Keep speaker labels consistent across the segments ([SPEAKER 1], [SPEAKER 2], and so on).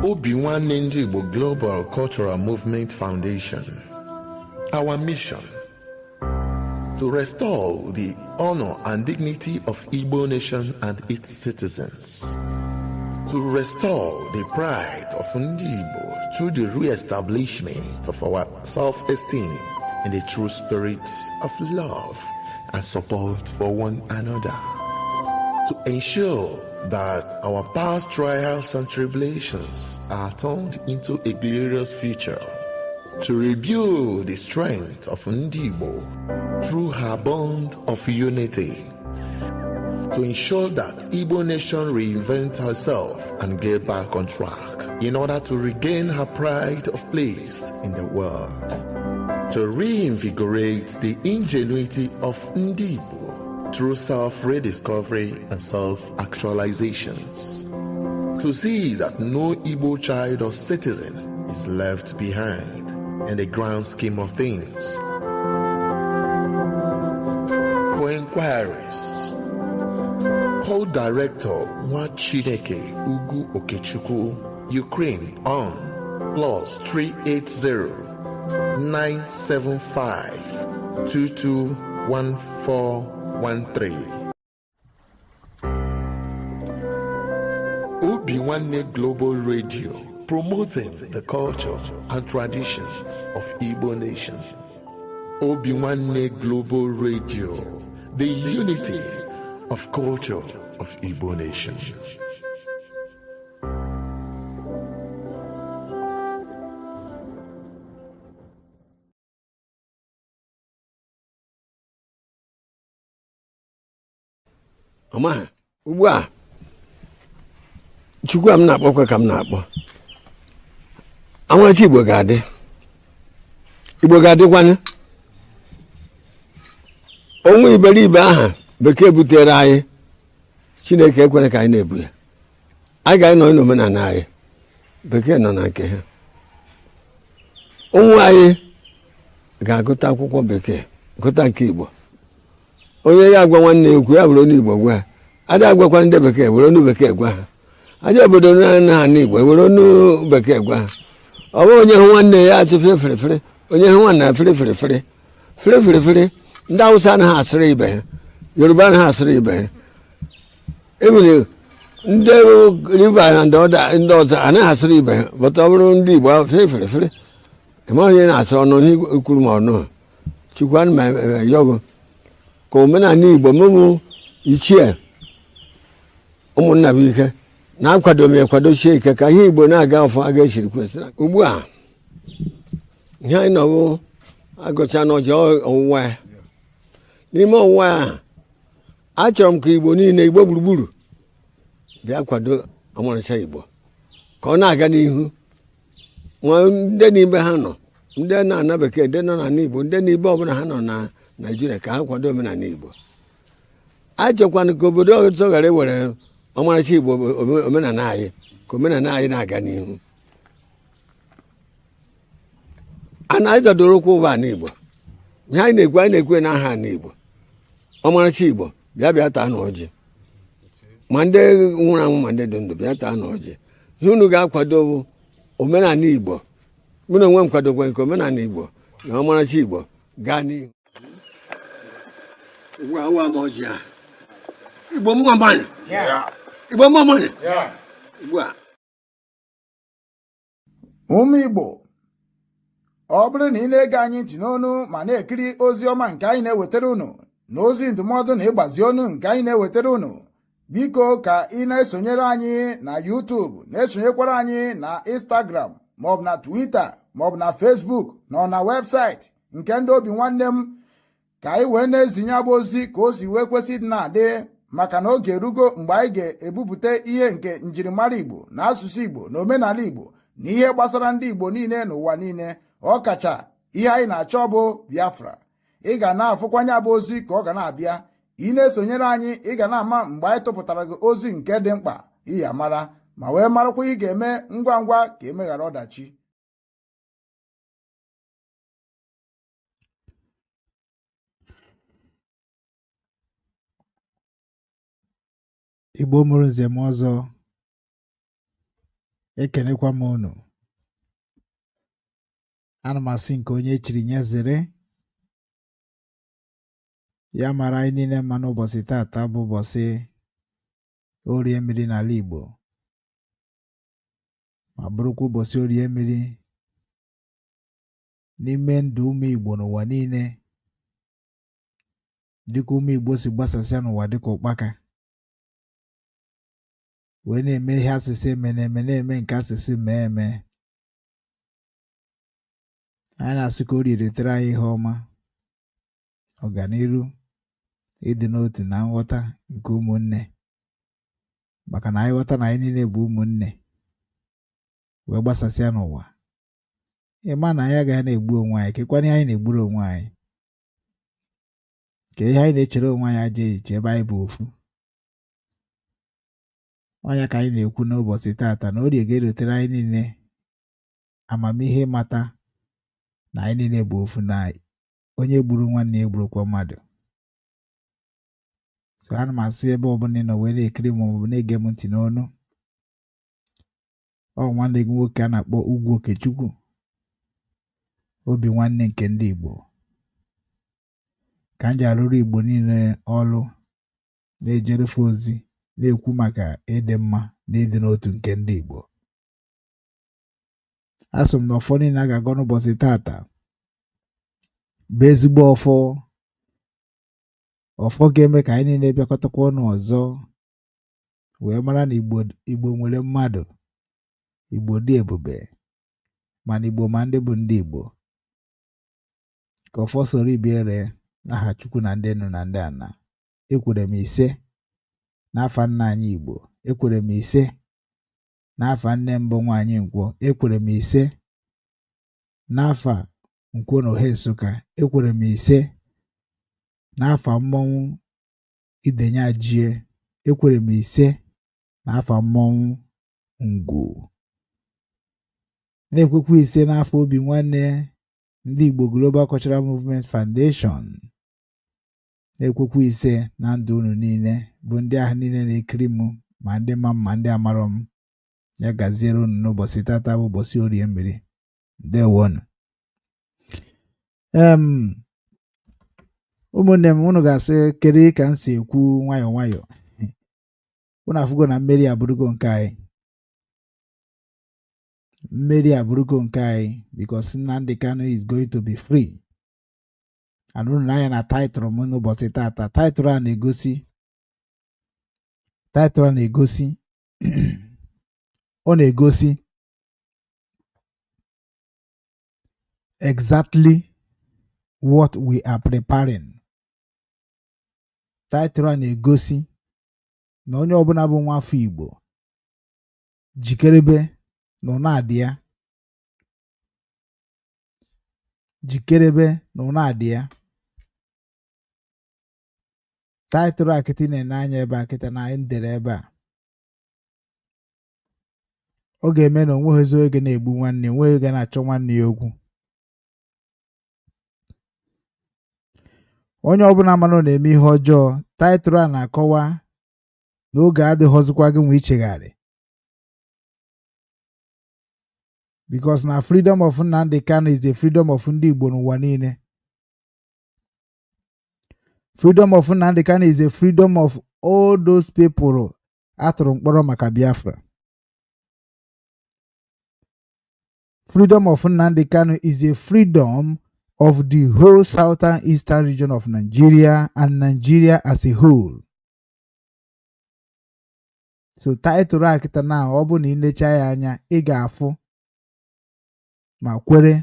[SPEAKER 1] Obi Nwanne Ndị Igbo Global Cultural Movement Foundation. Our mission: to restore the honor and dignity of Igbo nation and its citizens, to restore the pride of Ndị Igbo through the re-establishment of our self-esteem in the true spirit of love and support for one another, to ensure that our past trials and tribulations are turned into a glorious future, to rebuild the strength of Ndị Igbo through her bond of unity, to ensure that Igbo nation reinvent herself and get back on track in order to regain her pride of place in the world, to reinvigorate the ingenuity of Ndị Igbo through self-rediscovery and self-actualizations, to see that no Igbo child or citizen is left behind in the grand scheme of things. For inquiries, call Director Nwachineke Ugu Okechukwu, Ukraine on +380 975 221413. Obi Nwanne Global Radio, promoting the culture and traditions of Igbo nation. Obi Nwanne Global Radio, the unity of culture of Igbo nation.
[SPEAKER 2] Ọmaha ugbu a, Chukwu a m na-akpọkwa ka m na-akpọ anwachi. Igbo ga-adị, Igbo ga-adịkwanye. Onwe iberibe aha bekee butere anyị, Chineke ekwere ka anyị na-ebu ya. Anyị ga-anọ n'omenala anyị, bekee nọ na nke ha. Ụmụ anyị ga-agụta akwụkwọ bekee, gụta nke Igbo. Onye ya agwa nwanne ya okwu, ya were onye Igbo gwa ya. Adị agwakwa ndị bekee, were onu bekee gwa ha. Aja obodo na ha Igbo, were onu bekee gwa ha. Ọ bụghị onye hụ nwanne ya asị fere fere fere, onye hụ nwanne ya fere fere fere fere fere fere. Ndị Awụsa anaghị asịrị ibe ha, Yoruba anaghị asịrị ibe ha, ebere ndị riva na ndị ọzọ anaghị asịrị ibe ha. Bọta ọ bụrụ ndị Igbo, fere fere fere, ịma onye na-asịrị ọnụ ihe kwuru ma ọnụ. Chukwu, ana m ayọgụ ka omenala Igbo mụmụ ichie ụmụnna bụ ike na-akwado m, ekwadochie ike ka ihe Igbo na-aga ọfọ aga esiri kwesị. Ugbu a ihe anyị nọwụ agụcha n'ọjọọ ọwụwa ya. N'ime ọwụwa ya, achọrọ m ka Igbo niile, Igbo gburugburu, bịa kwado ọmarịcha Igbo ka ọ na-aga n'ihu. Nwa ndị n'ime ha nọ, ndị na-ana bekee, ndị nọ n'ala Igbo, ndị n'ibe ọbụla ha nọ na Naijiria, ka ha kwado omenala Igbo. Achọkwana ka obodo ọzọ ghara iwere ọmarịcha Igbo, omenala anyị, ka omenala anyị na-aga n'ihu. A na-azọdoro ụkwụ ụba ala Igbo. Ihe anyị na-ekwu, anyị na-ekwu n'aha ala Igbo, ọmarịcha Igbo, bịa bịa taa na ọjị, ma ndị nwụrụ anwụ ma ndị dị ndụ, bịa taa na ọjị. Ihe unu ga-akwado bụ omenala Igbo. Mụ na onwe m kwadokwa nke omenala Igbo na ọmarịcha Igbo gaa n'ihu. Ugbu a, awa m ọjị a. Igbo mma mmanụ, Igbo mma mmanụ ugbu a.
[SPEAKER 3] Ụmụ Igbo, ọ bụrụ na ị na-ege anyị ntị n'onu ma na-ekiri ozi ọma nke anyị na-ewetara unu na ozi ndụmọdụ na ịgbazi onu nke anyị na-ewetara unu, biko ka ị na-esonyere anyị na YouTube, na-esonyekwara anyị na Instagram, maọbụ na Twitter, maọbụ na Facebook, na ọ na webụsaịtị nke ndị Obi Nwanne m, ka anyị wee na-ezinye abụ ozi ka o si wee kwesị ịdị na-adị, maka na oge erugo mgbe anyị ga-ebupụta ihe nke njirimara Igbo na asụsụ Igbo na omenala Igbo na ihe gbasara ndị Igbo niile n'ụwa niile, ọkacha ihe anyị na-achọ bụ Biafra. Ị ga na-afụkwanye abụ ozi ka ọ ga na-abịa. Ị na-esonyere anyị, ị ga na-ama mgbe anyị tụpụtara gị ozi nke dị mkpa. Ị ya mara ma wee marakwa ị ga-eme ngwa ngwa ka emeghara ọdachi.
[SPEAKER 4] Igbo mụrụ nze m ọzọ,
[SPEAKER 3] Ekenekwa m unu. Ana m asị nke onye chiri nye zere. Ya mara anyị niile mma n'ụbọchị taata bụ ụbọchị Orie Mmiri n'ala Igbo, ma bụrụkwa ụbọchị Orie Mmiri n'ime ndụ ụmụ Igbo n'ụwa niile, dịka ụmụ Igbo si gbasasịa n'ụwa dịka ụkpaka wee na-eme ihe asịsị eme na-eme, na-eme nke asịsị mee eme. Anyị na-asị ka Orie retere anyị ihe ọma, ọganiru, ịdị n'otu na nghọta nke ụmụnne, maka na anyị ghọta na anyị niile bụ ụmụnne wee gbasasịa n'ụwa, ịma na anyị agaghị na-egbu onwe anyị. Kekwana ihe anyị na-egburu onwe anyị, ka ihe anyị na-echere onwe anyị ajọ echiche ebe anyị bụ ofu ọnya. Ka anyị na-ekwu n'ụbọchị taata na Orie ga-eretere anyị niile amamihe, ịmata na anyị niile bụ ofu, na onye gburu nwanne ya egburukwa mmadụ. So ana m asị, ebe ọbụla ị nọ wee na-ekiri m maọbụ na-ege m ntị n'ọnụ, ọ nwanne gị nwoke a na-akpọ Ugwu Okechukwu, obi nwanne nke ndị Igbo, ka m ji arụrụ Igbo niile ọrụ, na-ejerefe ozi, na-ekwu maka ịdị mma na ịdị n'otu nke ndị Igbo. Asị m na ọfọ niile a ga-agọ n'ụbọchị taata bụ ezigbo ọfọ, ọfọ ga-eme ka anyị niile bịakọtakwa ọnụ ọzọ wee mara na Igbo, Igbo nwere mmadụ, Igbo dị ebube, mana Igbo ma ndị bụ ndị Igbo. Ka ọfọ soro ibe ree n'aha Chukwu na ndị nụ na ndị ana. Ekwere m ise n'afa nna anyị Igbo, ekwere m ise n'afa nne mbụ nwaanyị Nkwọ, ekwere m ise n'afa Nkwọ na Ohe Nsụka, ekwere m ise n'afa mmọnwụ Idenye Ajie, ekwere m ise n'afa mmọnwụ Ngwu, na-ekwekwa ise n'afọ obi nwanne ndị Igbo Global Cultural Movement Foundation, na-ekwekwa ise na ndụ unu niile bụ ndị ahụ niile na-ekiri m, ma ndị ma m ma ndị amarọ m. Ya gaziere unu n'ụbọchị tata bụ ụbọchị Orie Mmiri. Ndewonu. Ụmụnne m, unu ga-asị kedu ka m si ekwu nwayọọ nwayọọ. Unu afụgo na mmeri abụrụgo nke anyị, mmeri abụrụgo nke anyị, because Nnamdi Kanu is going to be free. And unu na-anya na title m n'ụbọchị tata, title a na-egosi, title a na-egosi, ọ na-egosi exactly what we are preparing. Title a na-egosi na onye ọbụla bụ nwa afọ Igbo jikerebe na ụna adị ya, jikerebe na ụna adị ya. Title a kịta na-ene anya ebe a kịta na anyị dere ebe a, ọ ga-eme na onweghịzi onye ga na-egbu nwanne, onweghị ga na-achọ nwanne ya okwu. Onye ọbụla mana ọ na-eme ihe ọjọọ, title a na-akọwa na oge adịghọzikwa gị nwe ichegharị, because na freedom of Nnamdi Kanu is the freedom of ndị Igbo n'ụwa niile. Freedom of Nnamdi Kanu is a freedom of all those people atụrụ mkpọrọ maka Biafra. Freedom of Nnamdi Kanu is a freedom of the whole southern eastern region of Nigeria and Nigeria as a whole. So title a kịta na ọ bụ na ị necha ya anya, ị ga-afụ ma kwere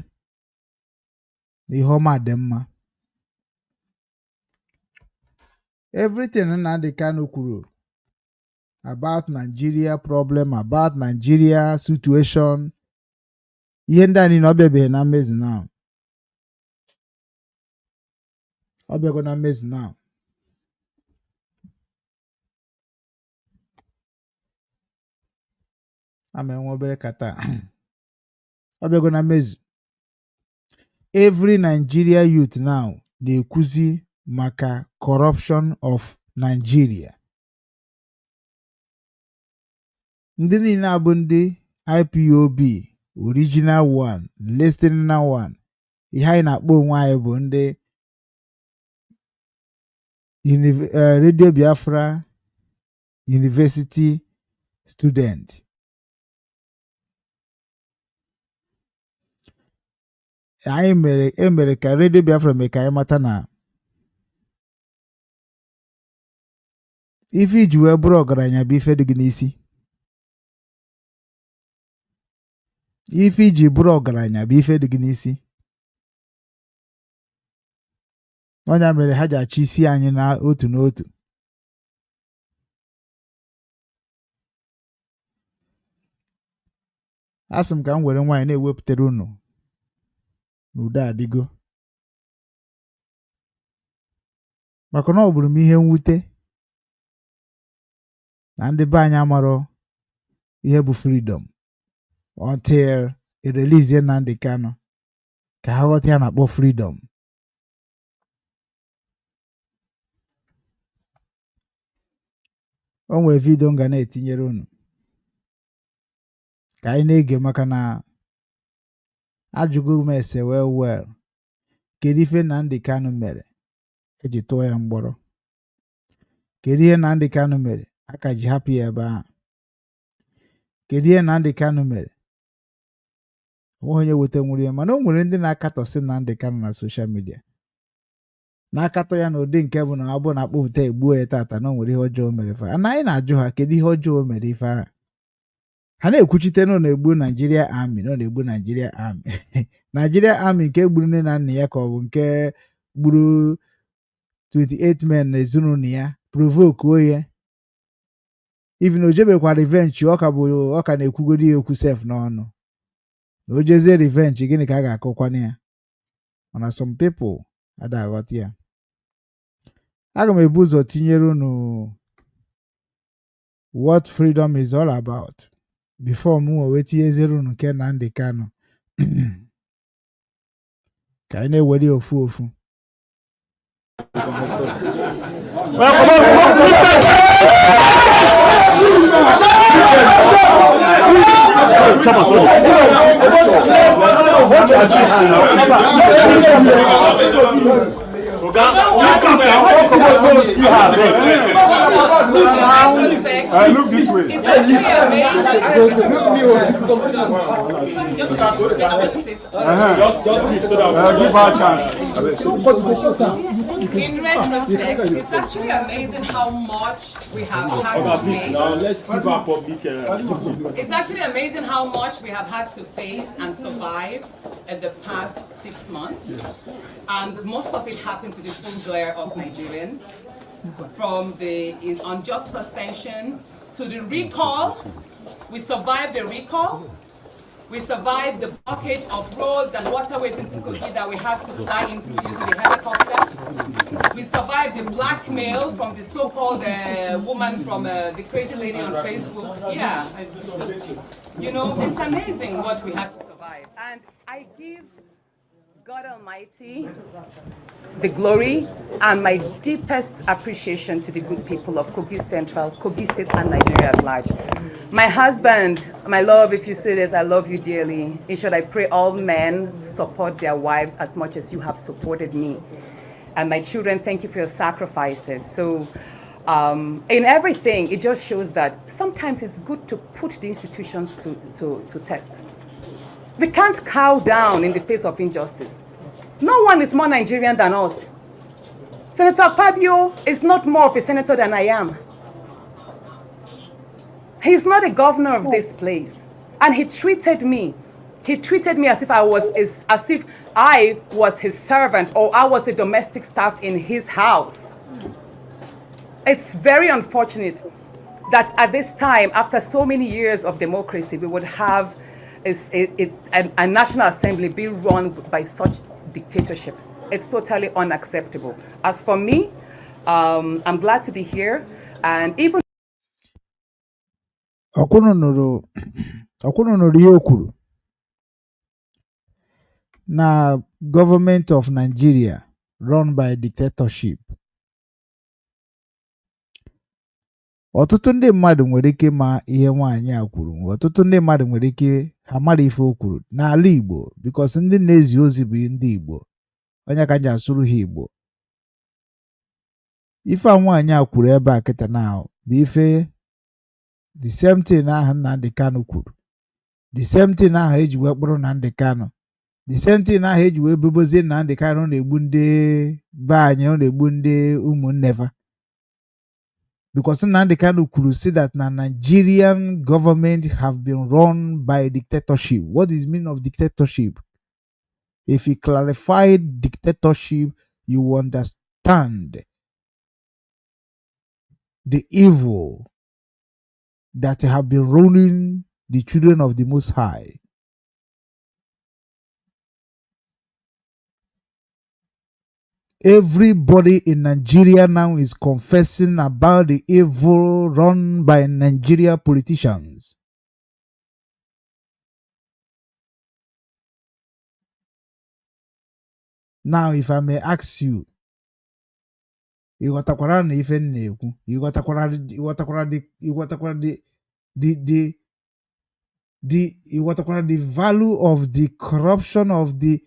[SPEAKER 3] na ihe ọma dị mma. Everything Nnamdi Kanu kwuru about Nigeria problem, about Nigeria situation, ihe ndị a niile ọ bịabeghị na mmezu now. Ọ bịago na mmezu now. Ama enwe obere kata, ọ bịago na mmezu. Every Nigeria youth now na-ekwuzi maka corruption of Nigeria. Ndị niile abụ ndị IPOB original one, listening one. Ihe anyị na-akpọ onwe anyị bụ ndị Radio Biafra University student. Anyị mere emere ka Radio Biafra mee ka anyị mata na ife iji wee bụrụ ọgaranya bụ ife dị gị n'isi. Ife iji bụrụ ọgaranya bụ ife dị gị n'isi. Ọnya mere ha ji achị isi anyị na otu n'otu. Asị m ka m were nwaanyị na-ewepụtara unu na udo adịgo, maka na ọ bụrụ m ihe mwute na ndị be anyị amarọ ihe bụ freedom until e release Nnamdi Kanu ka ha ghọta ya na-akpọ freedom. O nwere video m ga na-etinyere unu ka anyị na-ege, maka na ajụgo m ese well, kedu ife Nnamdi Kanu mere eji tụọ ya mkpọrọ? Kedu ihe Nnamdi Kanu mere aka ji hapụ ya ebe ahụ? Kedu ihe Nnamdi Kanu mere? Onweghị onye wetanwuru ya, mana o nwere ndị na-akatọsị Nnamdi Kanu na social media, na-akatọ ya n'ụdị nke bụ na ọ bụ na akpọpụta egbuo ya tata, na o nwere ihe ọjọọ o mere fa. Na anyị na-ajụ ha, kedu ihe ọjọọ o mere ife ahụ ha na-ekwuchite na ọ na-egbu Nigeria Army, na ọ na-egbu Nigeria Army, Nigeria Army nke gburu nne na nna ya, ka ọ bụ nke gburu 28 men na ezinụlọ ya, provoke ya? Even o jebekwa revenge, ọ ka bụ ọ ka na-ekwugodi ya okwu sef n'ọnụ na o jezie revenge, gịnị ka a ga-akọkwana ya? Mana some people ada aghọta ya. Aga m ebu ụzọ tinyere unu what freedom is all about before m wee tinyeziere unu nke Nnamdi Kanu, ka anyị na-ewere ya ofu ofu.
[SPEAKER 4] Look this way.
[SPEAKER 5] It's actually amazing.
[SPEAKER 4] Just leave so that give her a chance.
[SPEAKER 5] In retrospect, it's actually amazing how much we have had to
[SPEAKER 4] Please,
[SPEAKER 5] face.
[SPEAKER 4] now let's give her public.
[SPEAKER 5] It's actually amazing how much we have had to face and survive in the past 6 months. And most of it happened to the full glare of Nigerians. From the unjust suspension to the recall. We survived the recall. We survived the blockage of roads and waterways into Kogi that we had to fly in through using the helicopter. We survived the blackmail from the so-called woman from the crazy lady on Facebook. Yeah, so, it's amazing what we had to survive. And I give God Almighty the glory and my deepest appreciation to the good people of Kogi Central, Kogi State, and Nigeria at large. My husband, my love, if you see this, I love you dearly. In short, I pray all men support their wives as much as you have supported me. And my children, thank you for your sacrifices. So, in everything, it just shows that sometimes it's good to put the institutions to test. We can't cow down in the face of injustice. No one is more Nigerian than us. Senator Akpabio is not more of a senator than I am. He's not a governor of this place. And he treated me. He treated me as if I was his servant or I was a domestic staff in his house. It's very unfortunate that at this time, after so many years of democracy, we would have a national assembly be run by such dictatorship. It's totally unacceptable. As for me, I'm glad to be here. And even
[SPEAKER 3] Ọkwụnụ nụrụ ihe o kwuru na government of Nigeria run by dictatorship. Ọtụtụ ndị mmadụ nwere ike ịma ihe nwaanyị a kwuru, ọtụtụ ndị mmadụ nwere ike ha mara ife o kwuru n'ala Igbo, because ndị na-ezi ozi bụ ndị Igbo, onye ka ji asụrụ ha Igbo. Ife a nwaanyị a kwuru ebe a kịta na bụ ife the same thing ahụ Nnamdi Kanu kwuru, the same thing ahụ eji wee kpụrụ Nnamdi Kanu, the same thing ahụ eji wee bobozie Nnamdi Kanu na-egbu ndị be anyị, ọ na-egbu ndị ụmụnne fa, because Nnamdi Kanu kwuru say that na Nigerian government have been run by dictatorship. What is meaning of dictatorship? If you clarify dictatorship, you will understand the evil that have been ruling the children of the Most High. Everybody in Nigeria now is confessing about the evil run by Nigeria politicians. Now, if I may ask you, ị ghọtakwara na ife m na-ekwu? Ị ghọtakwara the ị ghọtakwara the value of the corruption, of the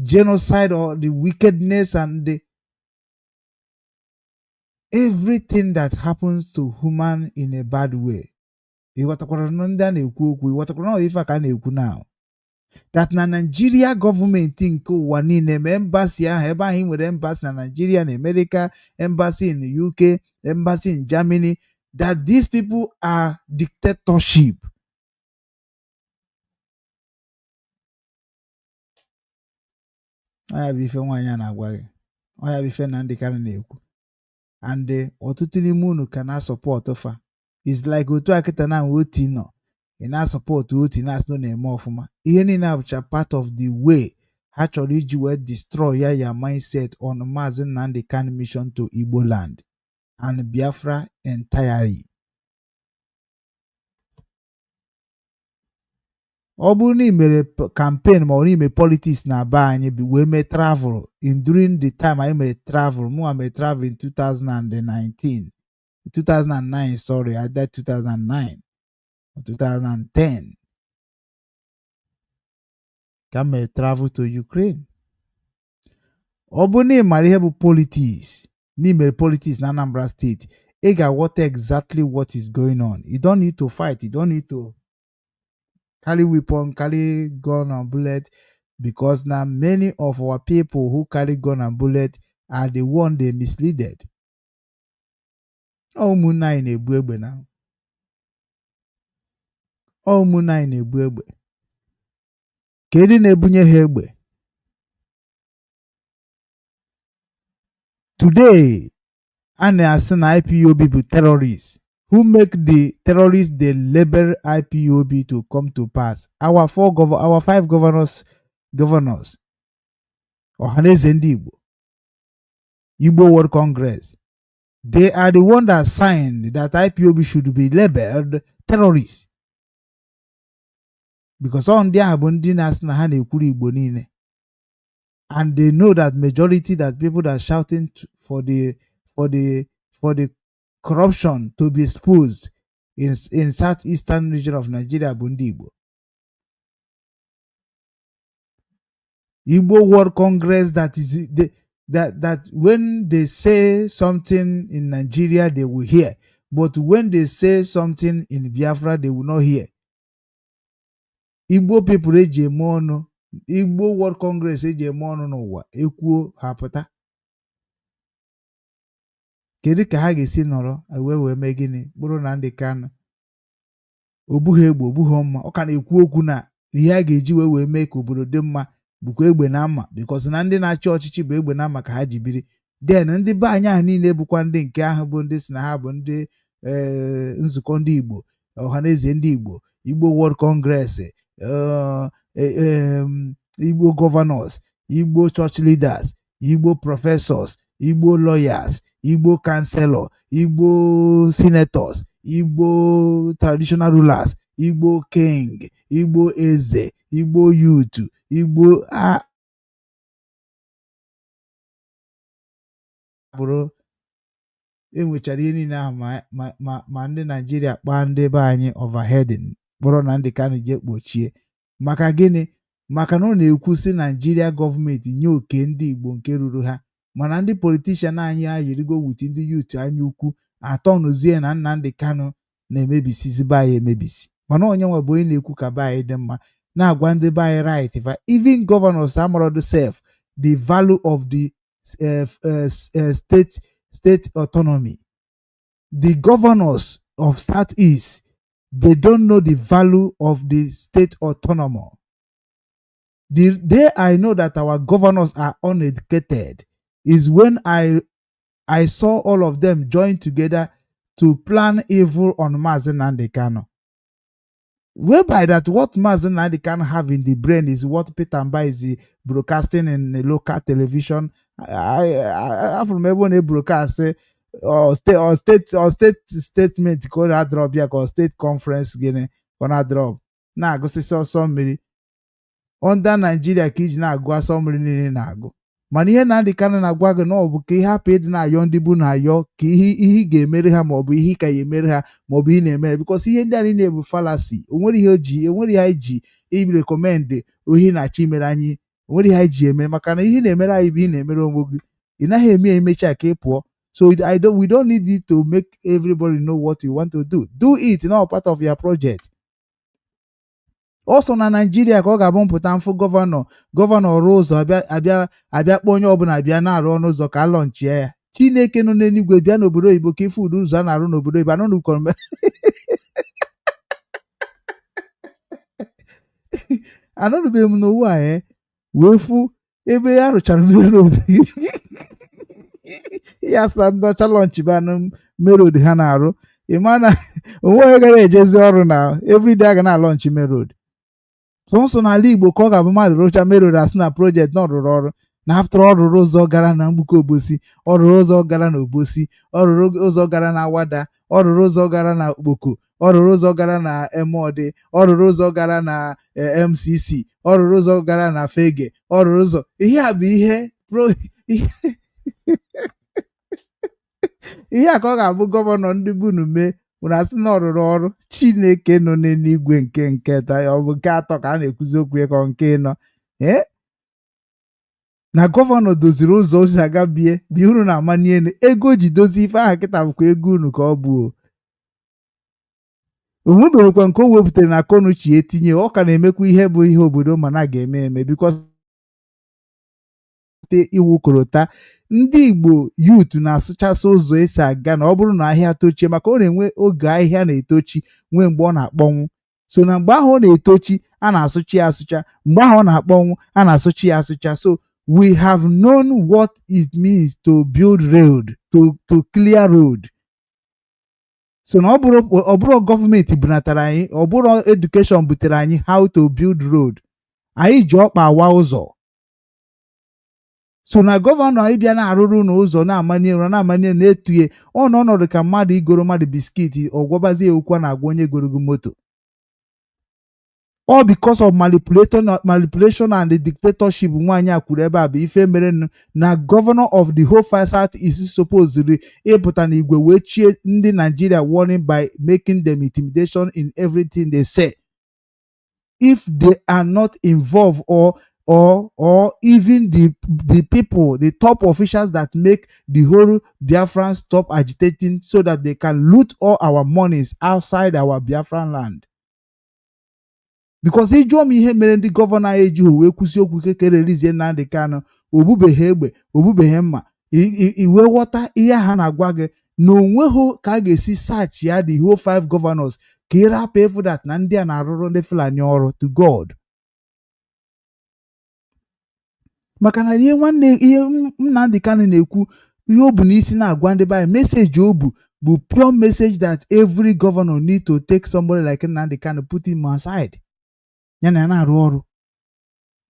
[SPEAKER 3] genocide, or the wickedness and the everything that happens to human in a bad way? Ị ghọtakwara na ndị a na-ekwu okwu? Ị ghọtakwara na ife a ka a na-ekwu now, that na Nigeria gọọmenti nke ụwa niile, ma embassy ahụ ebe ahụ ị nwere embassy na Nigeria, na America, embassy in UK, embassy in Germany, that these people are dictatorship? Ọ ya bụ ife nwaanyị a na-agwa gị, ọ ya bụ ife Nnamdi Kanu na-ekwu, and ọtụtụ n'ime unu ka na-asupport fa. Is like otu a kịta na Otti nọ, ị na-asupport Otti, na-asị na ọ na-eme ọfụma. Ihe niile abụcha part of the way ha chọrọ iji wee destroy ya, ya mindset on Maazị Nnamdi Kanu mission to Igbo land and Biafra entirely. Ọ bụrụ na ị mere campaign ma ọ na ime politics na be anyị wee mee travel in during the time anyị mere travel, mụnwa mere travel in 2019, 2009, sorry, either 2009 or 2010 ka m mere travel to Ukraine. Ọ bụrụ na ị mara ihe bụ politics, na ị mere politics na Anambra State, ị ga-aghọta exactly what is going on. You don't need to fight, you don't need to carry weapon, carry gun and bullet, because now many of our people who carry gun and bullet are the one they misleaded. Ọ ụmụnne anyị na-ebu egbe na ọ ụmụnne anyị na-ebu egbe. Kedu na-ebunye ha egbe? Today, a na-asị na IPOB bụ terrorists. Who make the terrorists? They label IPOB to come to pass. Our four our five governors, Ohanaeze Ndị Igbo, Igbo World Congress, they are the one that signed that IPOB should be labeled terrorists. Because ọ ndị ahụ bụ ndị na-asị na ha na-ekwuru Igbo niile. And they know that majority that people that shouting for the corruption to be exposed in southeastern region of Nigeria bụ ndị Igbo. Igbo World Congress, that is the, that that when they say something in Nigeria, they will hear, but when they say something in Biafra, they will not hear. Igbo people eji eme ọnụ, Igbo World Congress eji eme ọnụ n'ụwa, ekwuo ha pụta. Kedu ka ha ga-esi nọrọ wee mee gịnị bụrụ na ndị Kanu o bughi egbe, o bughi mma, ọ ka na-ekwu okwu na ihe a ga-eji wee mee ka obodo dị mma bụkwa egbe na mma, because na ndị na-achị ọchịchị bụ egbe na mma ka ha ji biri. Then ndị be anyị ahụ niile bụkwa ndị nke ahụ bụ ndị si na ha bụ ndị nzukọ ndị Igbo, Ọhaneze ndị Igbo, Igbo World Congress, Igbo governors, Igbo church leaders, Igbo professors, Igbo lawyers, Igbo councillor, Igbo senators, Igbo traditional rulers, Igbo king, Igbo eze, Igbo youth, Igbo a bụrụ Enwechara ihe niile ahụ, ma ndị Naijiria kpaa ndị be anyị overheading, kpọrọ Nnamdi Kanu jee kpochie. Maka gịnị? Maka na ọ na-ekwu sị Naijiria gọọmenti nye oke ndị Igbo nke ruru ha. Mana ndị politician anyị ayirigo with ndị youth anya ukwu atọnụzie na Nnamdi Kanu na-emebisizi be anyị emebisi. Mana onye nwe bụ onye na-ekwu ka be anyị dị mma, na-agwa ndị be anyị right fa. Even governors amarodu sef the value of the state autonomy. The governors of Southeast, they don't know the value of the state autonomy. The day I know that our governors are uneducated is when I saw all of them join together to plan evil on Mazi Nnamdi Kanu. Whereby that what Mazi Nnamdi Kanu have in the brain is what Peter Mba is broadcasting in the local television. I from ebe ọ na-broadcast or state statement ka ọ na-adrop ya, ka ọ state conference gịnị ka ọ na-adrop, na-agụsịsị ọsọ mmiri under Nigeria ka iji na-agụ asọ mmiri niile na-agụ. Mana ihe Nnamdi Kanu na-agwa gị na ọ bụ ka ihe hapụ ịdị na-ayọ ndị bụ na-ayọ ka ihe ị ga-emere ha, maọbụ ihe ị ka ya emere ha, maọbụ ihe na-emere, because ihe ndị a niile bụ fallacy. Onwere ihe o ji, onwere ihe anyị ji irecommend ohi na-achọ imere anyị, onwere ihe anyị ji eme. Maka na ihe ị na-emere anyị bụ ihe ị na-emere onwe gị. Ị naghị eme ya emecha ka ị pụọ. So I don't we don't need it to make everybody know what you want to do. Do it not part of your project. Ọ so na Naijiria ka ọ ga-abụ mpụta mfụ gọvanọ rụọ ụzọ, abịa abịa abịa kpọọ onye ọbụla bịa na-arụ ọnụ ụzọ ka a launchie ya. Chineke nọ n'eluigwe, bịa n'obodo oyibo ka ife ụdị ụzọ a na-arụ n'obodo oyibo anọ n'ukọrọ. Anọnụbeghị m n'ụwa a wee fụ ebe a rụchara main road ya sị na ndị ọcha launch banụ main road ha na-arụ. Ị ma na onwe onye gara ejezi ọrụ na everyday a ga na-alaunch main road. Sọnsọ n'ala Igbo ka ọ ga-abụ mmadụ rụcha main road, asị na project na ọ rụrụ ọrụ, na after ọ rụrụ ụzọ gara na Mgbuka Obosi, ọ rụrụ ụzọ gara na Obosi, ọ rụrụ ụzọ gara na Awada, ọ rụrụ ụzọ gara na Okpoko, ọ rụrụ ụzọ gara na Emodi, ọ rụrụ ụzọ gara na MCC, ọ rụrụ ụzọ gara na Fege, ọ rụrụ ụzọ. Ihe a bụ ihe ihe a ka ọ ga-abụ gọvanọ ndị bunu mee unu asị na ọ rụrụ ọrụ. Chineke nọ n'eluigwe, nke ta ọ bụ nke atọ ka a na-ekwuzi okwu ya, ka ọ nke ịnọ ee na gọvanọ doziri ụzọ o si aga bie bụ ihe unu na-amanye elu. Ego o ji dozie ife aha kịta bụkwa ego unu ka ọ bụ. O nwebeghịkwa nke o wepụtara na akọnuche ya etinye. Ọ ka na-emekwa ihe bụ ihe obodo ma na ga-eme eme, because iwu korota ndị Igbo youth na-asụchasị ụzọ esi aga na ọ bụrụ na ahịa tochie, maka ọ na-enwe oge ahịhịa na-etochi, nwee mgbe ọ na-akpọnwụ. So na mgbe ahụ ọ na-etochi, a na-asụchi ya asụcha. Mgbe ahụ ọ na-akpọnwụ, a na-asụchi ya asụcha. So we have known what it means to build road, to clear road. So na ọ bụrụ gọọmenti bunatara anyị, ọ bụrụ education butere anyị how to build road, anyị ji ọkpa awa ụzọ. So na gọvanọ ịbịa na-arụrụ unu ụzọ, na-amanye ụra, na-amanye, na-etuye ọ nọ ọnọdụ ka mmadụ igoro mmadụ biscuit, ọ gwọbazie okwu a na-agwa onye goro gị moto. All because of manipulation and the dictatorship. Nwaanyị a kwuru ebe a bụ ife mere na governor of the whole far South is supposed ịpụta n'igwe wee chie ndị Nigeria warning by making them intimidation in everything they say if they are not involved, or even the people, the top officials that make the whole Biafran stop agitating so that they can loot all our monies outside our Biafran land. Because ịjụọ m ihe mere ndị gọvanọ anyị ejighị wee kwụsị okwu kekere rizie Nnamdi Kanu, obubeghị egbe, obubeghị mma, iwe ghọta ihe ha na-agwa gị na onweghị ka a ga-esi search ya the whole five governors ka ị rapụ ịfụ that na ndị a na-arụrụ ndị Fulani ọrụ to God. Maka na ihe nwanne ihe Nnamdi Kanu na-ekwu, ihe o bu n'isi na-agwa ndị be anyị, message o bu bụ pure message that every governor need to take somebody like Nnamdi Kanu, put him aside, ya na ya na-arụ ọrụ.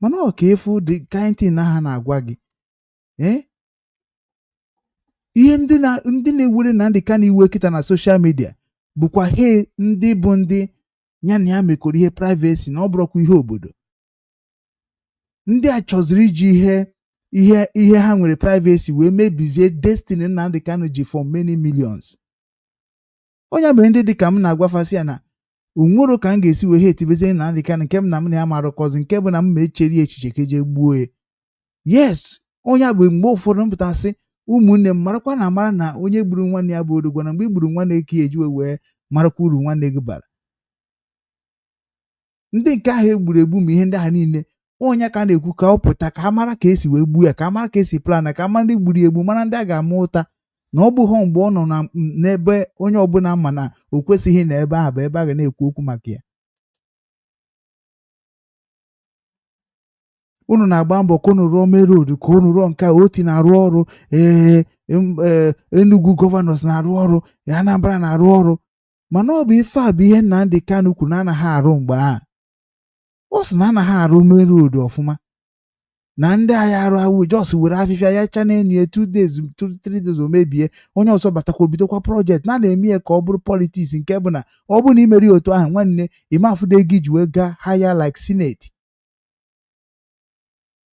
[SPEAKER 3] Mana ọ ka ịfụ the kind thing na ha na-agwa gị ihe ndị na-ewere Nnamdi Kanu iwe kịta na social media bụkwa he ndị bụ ndị ya na ya mekọrọ ihe privacy na ọ bụrụkwa ihe obodo. Ndị a chọziri iji ihe Ihe ha nwere privacy wee mebizie destiny Nnamdi Kanu ji for many millions. Onye mere ndị dịka m na-agwafasị ya na onwero ka m ga-esi wee ha etibezie Nnamdi Kanu, nke m na m na ya marụkọzi, nke bụ na m ma echere ya echiche ka eje gbuo ya. Yes, onye a bụ mgbe ụfọdụ m pụtasị, ụmụnne m, marakwa na amara na onye gburu nwanne ya bụ odogwu, na mgbe i gburu nwanne gị ka ya eji wee marakwa uru nwanne gị bara. Ndị nke ahụ egburu egbu ma ihe ndị ahụ niile, onye ka a na-ekwu ka ọ pụta, ka a mara ka esi wee gbuo ya, ka a mara ka esi plan, ka a mara ndị gburu ya egbu, mara ndị a ga-ama ụta, na ọ bụghị mgbe ọ nọ na n'ebe onye ọbụla ma na o kwesịghị na ebe ahụ bụ ebe a ga na-ekwu okwu maka ya. Unu na-agba mbọ ka unu rụọ main road, ka unu rụọ nke a, Oti na-arụ ọrụ, ee, Enugu governors na-arụ ọrụ, Anambra na-arụ ọrụ, mana ọ bụ ife a bụ ihe Nnamdi Kanu kwuru na anaghị arụ mgbe ahụ. Ọ sị na anaghị arụ main road ọfụma, na ndị agha arụ awụ just were afịfịa ya cha n'enu ya, 2 days, 2 3 days o mebie, onye ọzọ batakwa obidokwa project na na-eme ya ka ọ bụrụ politics, nke bụ na ọ bụrụ na imeri otu ahụ, nwanne, ịmafụdo ego iji wee gaa higher like senate,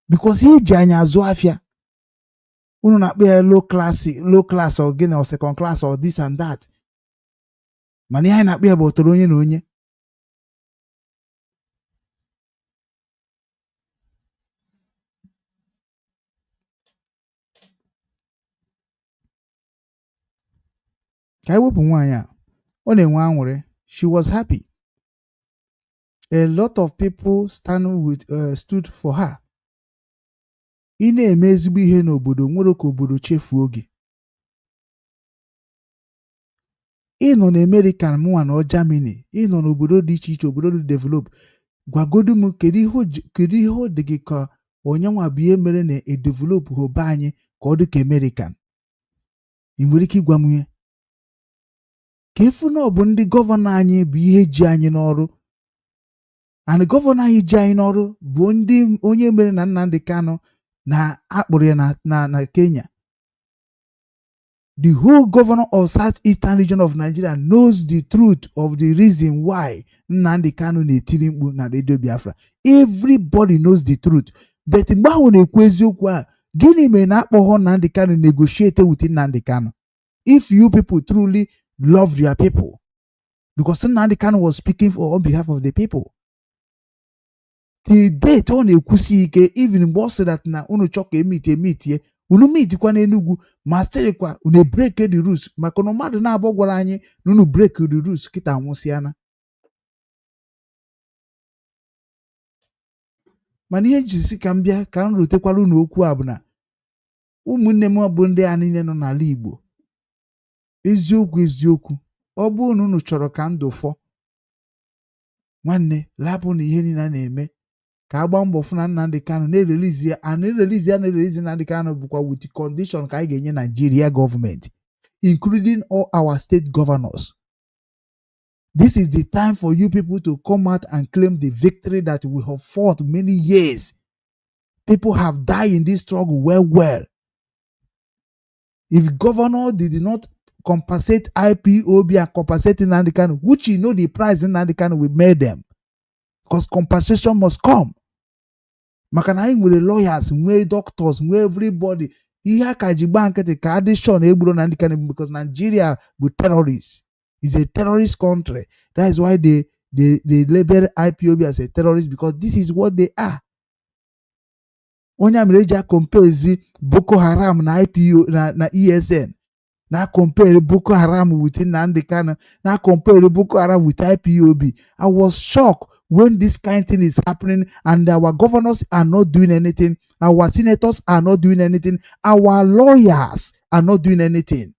[SPEAKER 3] because iji anya azụ afịa unu na-akpọ ya low class, low class or gịnị or second class or this and that, mana ihe anyị na-akpọ ya bụ otoro onye na onye. Ka anyị wepụ nwaanyị a, ọ na-enwe aṅụrị. She was happy. A lot of people stand with stood for her. Ị na-eme ezigbo ihe n'obodo, nwere ka obodo chefuo gị. Ị nọ na America, mụnwa nọ Germany, ị nọ n'obodo dị iche iche, obodo dị develop. Gwagodu m, kedu ihe ọ dị gị ka onye nwa bụ ihe mere na edevelop be anyị ka ọ dị ka American? Ị nwere ike ịgwa m ihe ka efu na ọ bụ ndị governor anyị bụ ihe ji anyị n'ọrụ, and governor anyị ji anyị n'ọrụ bụ ndị onye mere na Nnamdi Kanu na akpụrụ ya na Kenya. The whole governor of South Eastern region of Nigeria knows the truth of the reason why Nnamdi Kanu na-etiri mkpu na Radio Biafra. Everybody knows the truth, but mgbe ahụ na-ekwu eziokwu a, gịnị mere na akpọghọ Nnamdi Kanu, negotiate with Nnamdi Kanu, if you people truly love your people? Because Nnamdi Kanu was speaking for on behalf of the people. Till date ọ na-ekwusi ike, even mgbe ọ sị that na unu chọ ka emit emitie, unu mitikwa n'Enugwu, ma sịrịkwa unu break the rules, maka na mmadụ na-abụ gwara anyị na unu break the rules kịta nwụsịana. Mana ihe njisi ka m bịa ka m rutekwara unu okwu a bụ na ụmụnne m bụ ndị a niile nọ n'ala Igbo, eziokwu eziokwu, ọ bụrụ na unu chọrọ ka ndụ fọ, nwanne, lapụ na ihe niile a na-eme, ka a gbaa mbọ fụ na Nnamdi Kanu na-erelease ya, a na-erelease ya, na-erelease Nnamdi Kanu bụkwa with condition ka anyị ga-enye Nigeria gọọmenti, including all our state governors. This is the time for you people to come out and claim the victory that we have fought many years. People have died in this struggle. Well well, if governor did not compensate IPOB and compensate Nnamdi Kanu, which you know the price Nnamdi Kanu will make them, because compensation must come, maka na anyị nwere lawyers, nwee doctors, nwee everybody. Ihe a ka ji gbaa nkịtị ka addition egburu Nnamdi Kanu, because Nigeria bụ terrorist, is a terrorist country. That is why they label IPOB as a terrorist, because this is what they are. Onye a mere eji acompare Boko Haram na IPO na ESN, na compare Boko Haram with Nnamdi Kanu, na compare Boko Haram with IPOB. I was shocked when this kind thing is happening and our governors are not doing anything, our senators are not doing anything, our lawyers are not doing anything.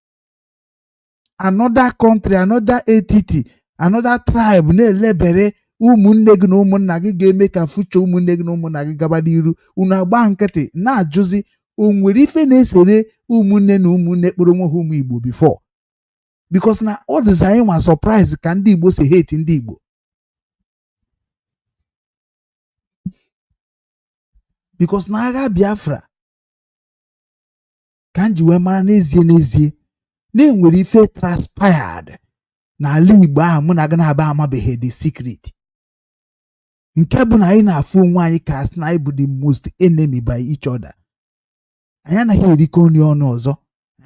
[SPEAKER 3] Another country, another entity, another tribe na-elebere ụmụnne gị na ụmụnna gị, ga-eme ka future ụmụnne gị na ụmụnna gị gaba n'iru, unu agba nkịtị na-ajụzi o nwere ife na-esere ụmụnne na ụmụnne kpọrọ onwe ha ụmụ Igbo before, because na ọ dịzi anyị nwa surprise ka ndị Igbo si hate ndị Igbo, because na agha Biafra ka m ji wee mara n'ezie n'ezie na enwere ife transpired n'ala Igbo ahụ mụ na gị na-aba amabeghị the secret, nke bụ na anyị na-afụ onwe anyị ka asị na anyị bụ the most enemy by each other. Anyị anaghị erikọ nri ọnụ ọzọ.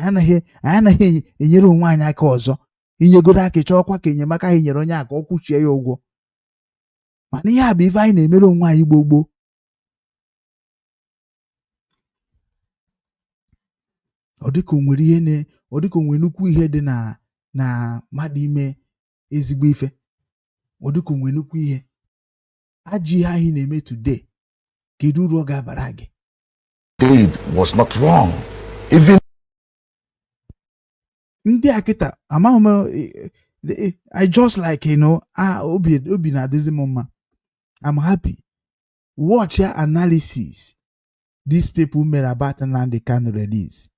[SPEAKER 3] Anyị anaghị enyere onwe anyị aka ọzọ. Inyegoro aka, ịchọọkwa ka enyemaka anyị nyere onye a ka ọ kwụchie ya ụgwọ. Mana ihe a bụ ife anyị na-emere onwe anyị gboo gboo. Ọ dịka o nwere ihe na ọ dịka o nwere nnukwu ihe dị na mmadụ ime ezigbo ife. Ọ dịka o nwere nnukwu ihe ajọ ihe anyị na-eme today. Kedu uru ọ ga-abara gị?
[SPEAKER 6] Did was not wrong. Even
[SPEAKER 3] Ndị a kịta, amaghị m, I just like ah, obi na-adịzi m mma. I'm happy. Watch ya, analysis these people mere about Nnamdi Kanu release.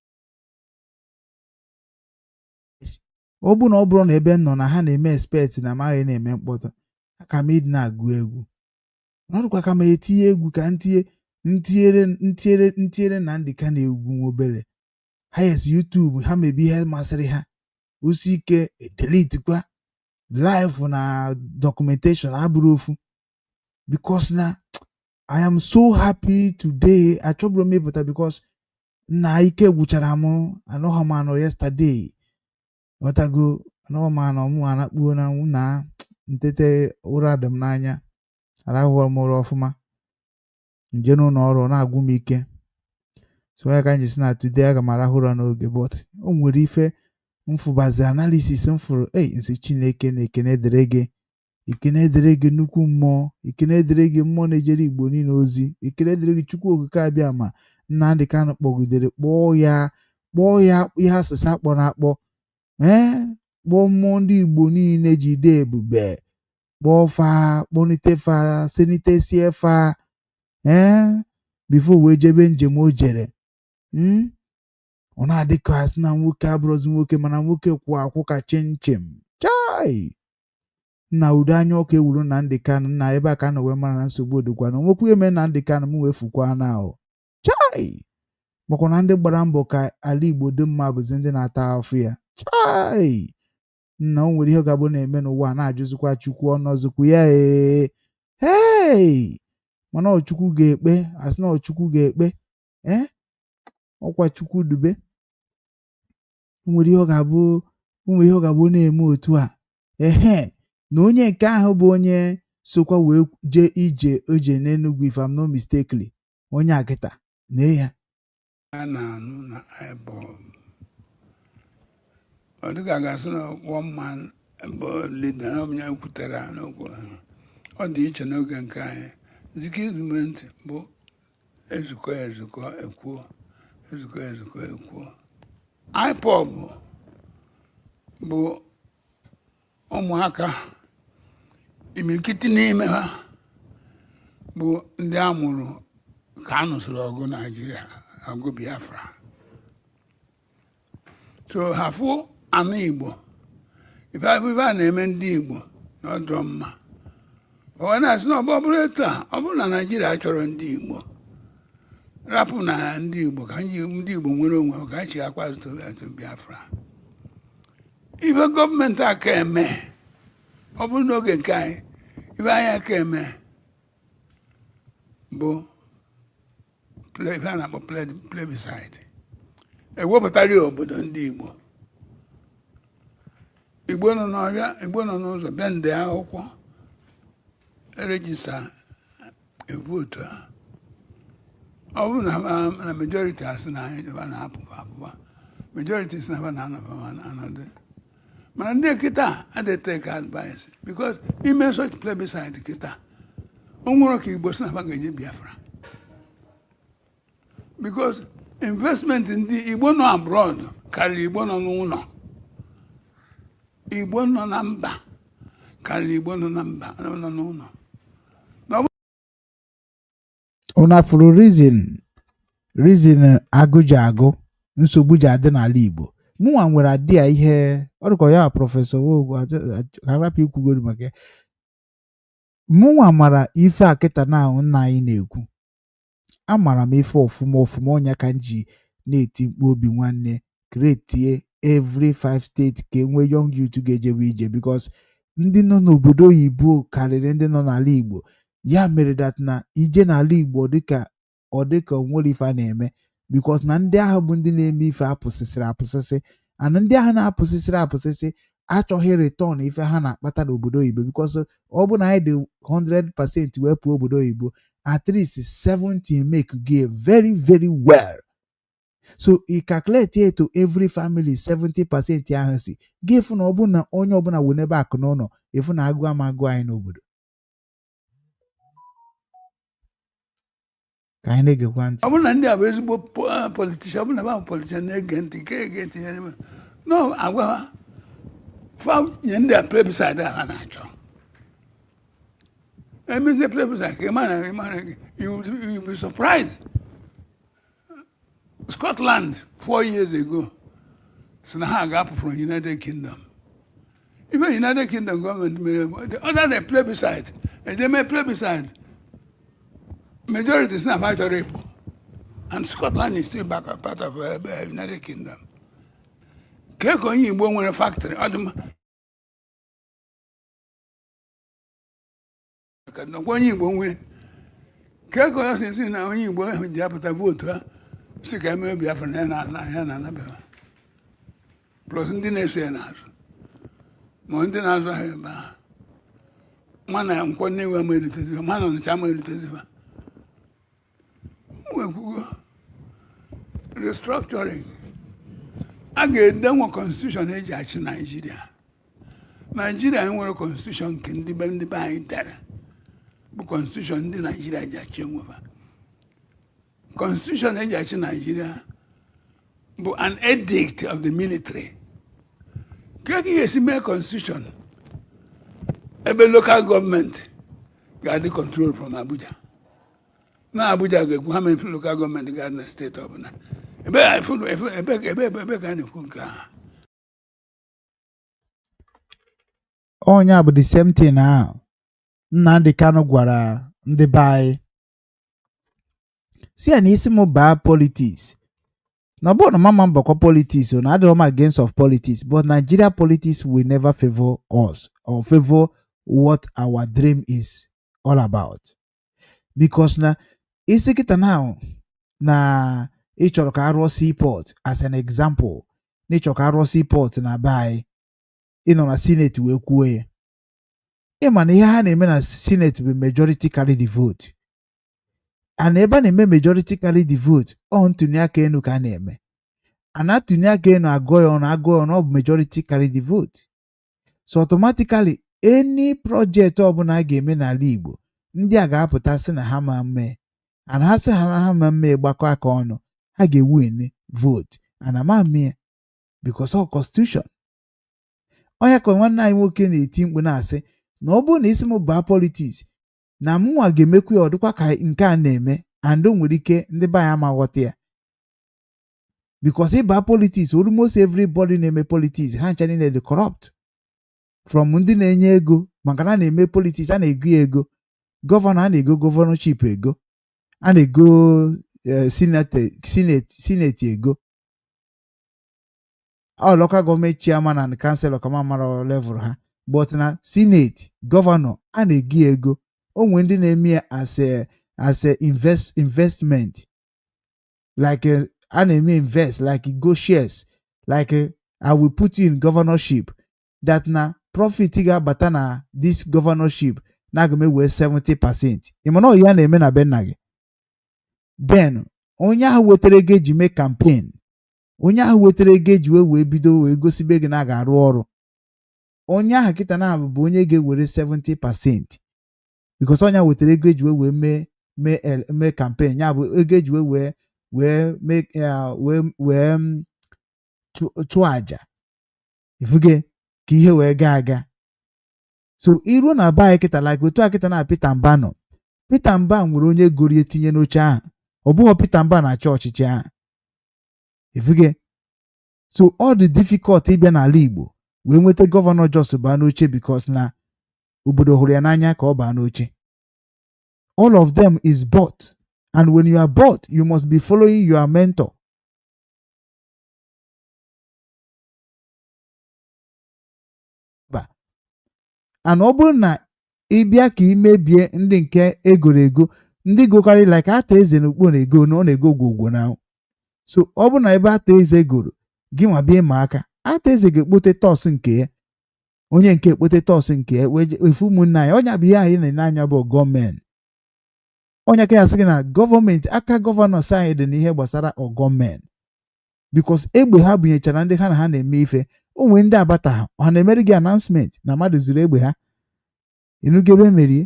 [SPEAKER 3] Ọ bụ na ọ bụrụ na ebe m nọ na ha na-eme expect na amaghị na-eme mkpọtụ, aka m ịdị na-agụ egwu. Ọ dịkwa ka m etinye egwu ka ntinye ntinyere ntinyere ntinyere Nnamdi Kanu egwu nwa obere. Ha yes, YouTube ha mebi ihe masịrị ha, osi ike deletekwa live na documentation abụrụ ofu, because na I am so happy today. Achọbụrụ m ịpụta because na ike gwụchara m. Anọghị m anọ yesterday, ghọtago? Anọghị m anọ, mụ anakpuo na na ntete ụra dị m n'anya, arahụghị m ụra ọfụma, nje n'ụlọ ọrụ na-agwụ m ike. So ya ka m ji sị na today aga m arahụ ụra n'oge. But o nwere ife mfụbazi, analysis m fụrụ. Ei, nsị Chineke na ekene dịrị gị, ekene dịrị gị, nnukwu mmụọ, ekene dịrị gị, mmụọ na-ejere Igbo niile ozi, ekene dịrị gị, Chukwu Okike abịa. Ma Nnamdi Kanu kpọgidere kpọọ ya, kpọọ ya ihe asụsụ akpọrọ akpọ, ee, kpọọ mmụọ ndị Igbo niile ji dee ebube, kpọọ fa, kpọnite fa, senitesie fa, ee, before wee jebe njem o jere. Ọ na-adị ka asị na nwoke abụrụzi nwoke, mana nwoke kwụ akwụ ka chinchin. Chai, nna, udo anya ọkụ ewuru Nnamdi Kanu nna. Ebe a ka a nọ wee mara na nsogbu odokwa na onwekwu ihe mere Nnamdi Kanu. M wee fukwa na ahụ. Chai, makwa na ndị gbara mbọ ka ala Igbo dị mma bụzi ndị na-ata afụ ya. Chai, nna, o nwere ihe ọ ga-abụ na-eme n'ụwa a na-ajụzikwa Chukwu ọnọzikwu ya. Ee, hei, mana ọ Chukwu ga-ekpe, asị na ọ Chukwu ga-ekpe. Ee, ọkwa Chukwu dube. O nwere ihe ọ ga-abụ, o nwere ihe ọ ga-abụ na-eme otu a. Ehe, na onye nke ahụ bụ onye sokwa wee jee ije oje n'Enugu, if I'm not mistakenly, onye akịta nee ya.
[SPEAKER 7] A na-anụ na IPOB, ọ dịka a ga-asị na one man bụ leader na onye kwutere n'okwu ahụ. Ọ dị iche n'oge nke anyị. Nzukọ movement bụ ezukọ ezukọ ekwuo, ezukọ ezukọ ekwuo. IPOB bụ ụmụaka, imirikiti n'ime ha bụ ndị a mụrụ ka a nụsịrị ọgụ Naijiria, ọgụ Biafra. So ha fụ ana Igbo, ife a na-eme ndị Igbo na ọdọ mma, ọ na-asị na ọ bụrụ etu a, ọ bụrụ na Naijiria chọrọ ndị Igbo, rapụ na ndị Igbo ka ndị Igbo nwere onwe ha, ka ha chighakwa azụ Biafra. Ife gọọmenti aka eme, ọ bụrụ n'oge nke anyị, ife anyị aka eme bụ ife a na-akpọ plebiscite, ewepụtara ya obodo ndị Igbo. Igbo nọ n'ọhịa, Igbo nọ n'ụzọ, bịa nde akwụkwọ e register, e vote ha. Ọ bụrụ na na majority asị na anyị ebe a na-apụba apụba, majority si na ebe na-anọba anọdụ. Mana ndị kịta adịghị take advice, because ime such plebiscite kịta, o nwere ka Igbo si na ha ga-eje Biafra, because investment ndị Igbo nọ abroad karịrị Igbo nọ n'ụlọ. Igbo nọ na mba karịrị Igbo nọ na mba nọ n'ụlọ.
[SPEAKER 3] Unu afụrụ reason agụ ji agụ, nsogbu ji adị n'ala Igbo? Mụnwa nwere adị ya ihe ọ dịka ya. Professor Wogu ka rapụ ikwugoro maka ya. Mụnwa mara ife a kịta na nna anyị na-ekwu. Amara m ife ọfụma ọfụma. Ọnya ka m ji na-eti mkpu obi nwanne create every five state ka e nwee young youth ga-ejebe ije, because ndị nọ n'obodo oyibo karịrị ndị nọ n'ala Igbo. Ya mere that na ije n'ala Igbo dịka ọ dịka o nwere ife a na-eme. Because na ndị ahụ bụ ndị na-eme ife apụsịsịrị apụsịsị, and ndị ahụ na-apụsịsịrị apụsịsị achọghị return ife ha na-akpata n'obodo oyibo, because ọ bụ na anyị dị 100% wee pụọ obodo oyibo, at least 70 make go very very well. So i calculate it to every family, 70% ahụ si gị fụ na ọ bụ na onye ọbụla wụ n'ebe akụ n'ụlọ efu na agụ ama agụ anyị n'obodo. Ka anyị na-egekwa ntị.
[SPEAKER 7] Ọ bụrụ na ndị a bụ ezigbo politician, ọ bụrụ na ba bụ politician na-ege ntị nke ege ntị ya n'ime no agwa ha fa nye ndị a plebiscite a ha na-achọ. Emezie plebiscite ka ị mara, you will be surprised. Scotland 4 years ago si na ha ga-apụ from United Kingdom. Ife United Kingdom gọọmenti mere, the other the plebiscite, ejeme plebiscite, majority si na fa chọrọ ịpụ, and Scotland is still back part of United Kingdom. Kee ka onye Igbo nwere factory ọ dị mma ka nọkwa onye Igbo nwee, kee ka onye si na onye Igbo ahụ ji apụta vote ha si ka emee Biafra na ya na ya na anabeghị, plus ndị na-eso ya n'azụ ma ndị na-azụ ahịa ebe ahụ, mana nkwọ Nnewi ama eruteziba, mana Ọnịcha ama eruteziba. Nwekwugo restructuring a ga-edenwe constitution eji achị Naijiria. Naijiria nwere constitution nke ndị be anyị dere, bụ constitution ndị Naijiria ji achị onwe ha. Constitution eji achị Naijiria bụ an edict of the military. Ka ị ga-esi mee constitution ebe local government ga-adị control from Abuja, na Abuja ga-ekwu ha many local government ga-adị na steeti ọbụla, ebe ebe ebe ebe ka a na-ekwu nke ahụ?
[SPEAKER 3] Onye a bụ the same thing ahụ Nnamdi Kanu gwara ndị be anyị, si ya na isi m baa politics, na ọ bụrụ na mama mbakwa politics o na adịrọ m against of politics, but Nigeria politics will never favor us or favor what our dream is all about, because na isi kịta now na ị chọrọ ka arụọ seaport, as an example, na ị chọrọ ka arụọ seaport na be anyị, ị nọ na senate wee kwuo ya, ịma na ihe ha na-eme na senate bụ majority carry the vote, and ebe a na-eme majority carry the vote, ọ ntụli aka elu ka a na-eme, a na-atụli aka elu, agụọ ya ọnụ, agụọ ya ọnụ, ọ bụ majority carry the vote. So automatically, any project ọbụla a ga-eme n'ala Igbo, ndị a ga-apụta sị na ha ma mmee, and ha sị ha na ha ma mmee, gbakọ aka ọnụ, ha ga-ewin vote, and ama mmee because of constitution. Onye ka nwanne anyị nwoke na-eti mkpu na-asị na ọ bụrụ na isi m baa politics, na mụnwa ga-emekwa ya, ọ dịkwa ka nke a na-eme, and o nwere ike ndị be anyị ama ghọta ya, because ịba politics, almost everybody na-eme politics, ha ncha niile dị corrupt, from ndị na-enye ego, maka na a na-eme politics, a na-ego ya ego. Governor, a na-ego governorship ego, a na-ego senate ego, ọ local government chairman and councilor ka ma mara level ha, but na senate, governor, a na-ego ya ego. O nwere ndị na-eme ya as a investment, like a na-eme invest, like go shares, like I will put you in governorship, that na profit ga-abata na this governorship na aga m ewe 70%. Ị ma na ọ ya na-eme na be nna gị. Then onye ahụ wetara ego eji mee campaign, onye ahụ wetara ego eji wee bido wee gosibe gị na a ga-arụ ọrụ, onye ahụ kịta na bụ onye ga-ewere 70%, because onye ahụ wetara ego eji wee mee campaign, ya bụ ego eji wee mee wee chụọ aja ifuge ka ihe wee gaa aga. So iruo na be anyị kịta, like otu a kịta na Peter Mba nọ, Peter Mba nwere onye goro etinye n'oche ahụ. Ọ bụghị Peter Mba na-achị ọchịchị ahụ ifuge. So ọ dị difficult ịbịa n'ala Igbo wee nweta governor just baa n'oche, because na obodo hụrụ ya n'anya ka ọ baa n'oche. All of them is bought, and when you are bought, you must be following your mentor. Ba and ọ bụrụ na ị bịa ka ị mebie ndị nke egoro ego, ndị gokarị, like ata eze na ukpo na-ego na ọ na-ego gwogwo na So ọ bụ na ebe Ata Eze goro gị nwa bịa ịma aka, Ata Eze ga-ekpote tọs nke ya, onye nke ekpote tọs nke ya wee efu ụmụnne anyị. Ọnya bụ ihe anyị na-ene anya bụ gọọmenti. Onye ka ya sị gị na gọọmenti aka governors anyị dị n'ihe gbasara gọọmenti, because egbe ha bunyechara ndị ha na ha na-eme ife onwe ndị abata ha, ha na-emere gị announcement na mmadụ zuru egbe ha ịnụgo ebe merie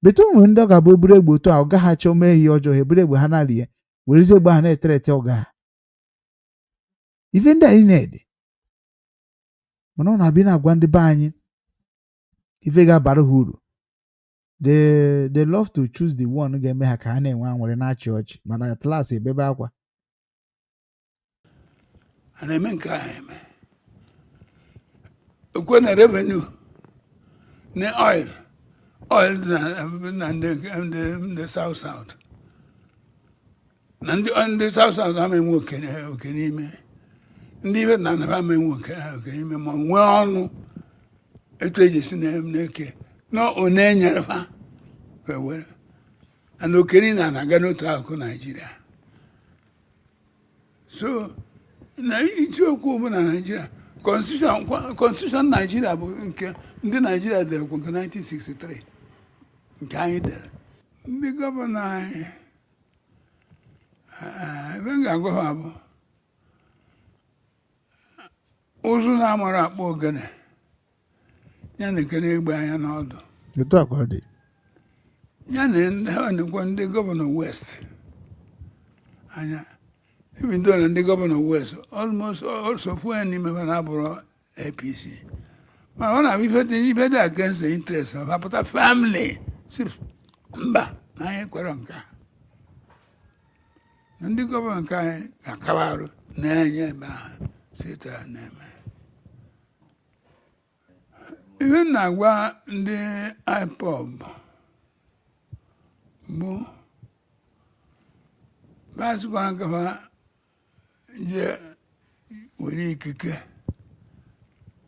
[SPEAKER 3] bete. Onwere ndị ọ ga-abụ eburu egbe otu a, ọ gaghị achọ mee ihe ọjọọ, ha eburu egbe ha narị ya, werezie egbe ha na-eterete ọga ha. Ife ndị anyị na-ede, mana ọ na-abịa na-agwa ndị be anyị ife ga-abara ha uru. They love to choose the one ga-eme ha ka ha na-enwe aṅụrị, na-achị ọchị, mana at last ebebe akwa.
[SPEAKER 7] A na-eme nke ahụ eme ekwe na revenue na oil dị na ndị South South na ndị South South ama enwe oke n'ime ndị ibe na anaba ama enwe oke n'ime, ma nwee ọnụ etu eji esi na-eke na one enyere fa were and oke niile a na-aga n'otu akụkụ Naijiria. So na isiokwu bụ na Naijiria constitution Naijiria bụ nke ndị Naijiria dere kwa nke 1963 nke anyị dere. Ndị governor anyị, ebe m ga-agwa ha bụ ụzụ na-amara akpọ ogene ya na nke na-egbe anya n'ọdụ.
[SPEAKER 3] Etu a ka ọ dị.
[SPEAKER 7] Ya na ha nekwa ndị governor West anya, even though na ndị governor West almost also ofu onye n'ime ha na-abụrụ APC, mana ọ na-abụ ife dị against the interest of apụta family si mba na anyị kwere nke a. Na ndị governor nke anyị ga-akaba arụ na-enye ebe ahụ site a na-eme ihe m na-agwa ndị IPOB bụ basịkwa nkafa je were ikike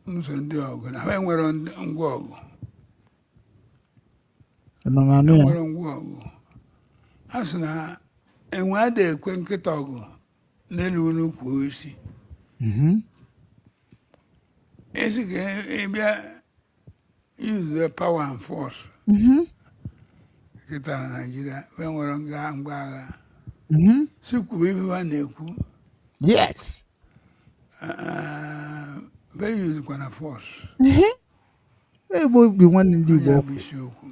[SPEAKER 7] nso ndị ọgụ na ha enwere ngwa ọgụ.
[SPEAKER 3] Nọ na anụ ya.
[SPEAKER 7] Enwere ngwa ọgụ, a sị na enwe adịghị ekwe nkịta ọgụ n'elu n'ukwu osisi. Esi ka ị bịa use the power and force kịta na Naịjirịa e nwere ngwa agha si kwuo ife ha na-ekwu. Be use-kwana force.
[SPEAKER 3] Egbe obi nwanne ndị Igbo.
[SPEAKER 7] Ya bụ isiokwu.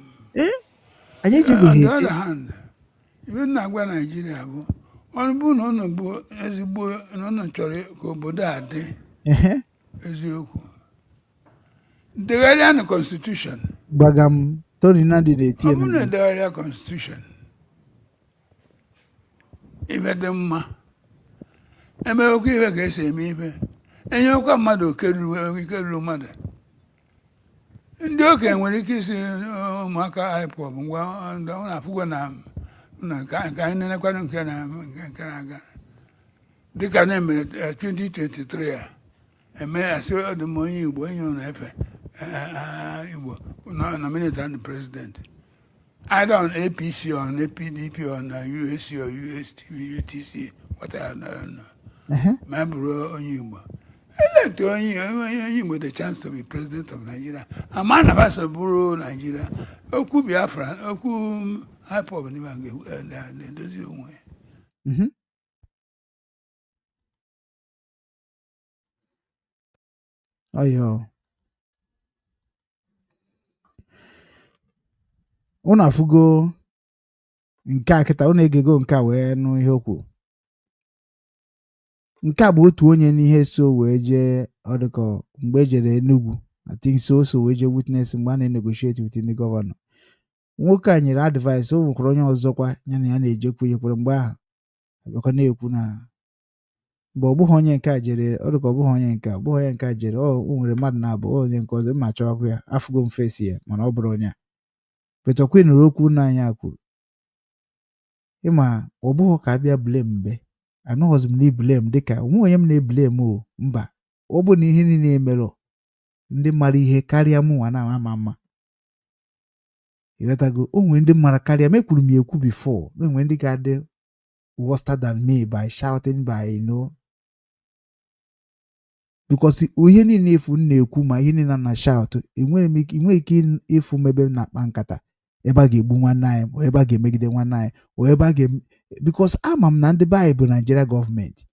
[SPEAKER 3] Anyị
[SPEAKER 7] On
[SPEAKER 3] ejibeghị
[SPEAKER 7] the
[SPEAKER 3] eje.
[SPEAKER 7] other hand, ife m na-agwa Naijiria bụ ọrụ bụ na unu bụ ezigbo na unu chọrọ ka obodo a dị eziokwu, degharịa na constitution.
[SPEAKER 3] Gbagam Tony Nnadi na-eti
[SPEAKER 7] Ọ
[SPEAKER 3] ya
[SPEAKER 7] bụrụ na
[SPEAKER 3] na
[SPEAKER 7] edegharịa constitution, ife dị mma emewekwa ife ka esi eme ife, enyewekwa mmadụ oke ruru ike ruru mmadụ. Ndị okenye nwere ike isi ụmụaka IPOB, ngwa, ndị ọ na-afụgo na ka anyị nenekwanụ nke na nke na-aga dịka na-emere 2023 a eme asị ọdụm onye Igbo onye ụlọ efe Igbo nominate and president, either on APC or on PDP or on UAC or USTV, UTC, whatever. No, no. Ma e bụrụ onye Igbo, elect onye Igbo the chance to be president of Nigeria. Ama na baso bụrụ Nigeria, okwu Biafra, okwu IPOB n'ime a ga-edozi onwe ya.
[SPEAKER 3] Ọyọ unu afụgo nke a kịta, unu egego nke a wee nụ ihe o kwuru. Nke a bụ otu onye n'ihe so wee jee. Ọ dịka mgbe e jere Enugu, I think so wee jee witness mgbe a na-negotiate with ndị governor. Nwoke a nyere advice. O nwekwara onye ọzọkwa ya na ya na-ejekwu jekwere mgbe ahụ abịakwa na-ekwu na mgbe ọ bụghị onye nke a jere, ọ dịka ọ bụghị onye nke a, ọ bụghị onye nke a jere. O nwere mmadụ na-abụ onye nke ọzọ mma achọwakwa ya, afụgo m face ya, mana ọ bụrụ onye a petọkwa nụrụ okwu nna anyị a kwuru. Ịma ọ bụghị ka abịa blame mbe anọghọzi m na i-blame dịka onwe onye m na-e-blame o. Mba, ọ bụ na ihe niile emerụ ndị mara ihe karịa mụ nwa na-ama mma, ịghọtago? O nwere ndị mara karịa m. Ekwuru m ya ekwu before na enwere ndị ga-adị. worse than me by shouting by because ihe niile efu m na-ekwu ma ihe niile na shout, enwere m ike, enweghị ike ịfụ m ebe m na-akpa nkata ebe a ga-egbu nwanne anyị ma ebe a ga-emegide nwanne anyị o ebe a ga, because ama m na ndị be anyị bụ Nigeria gọọmenti.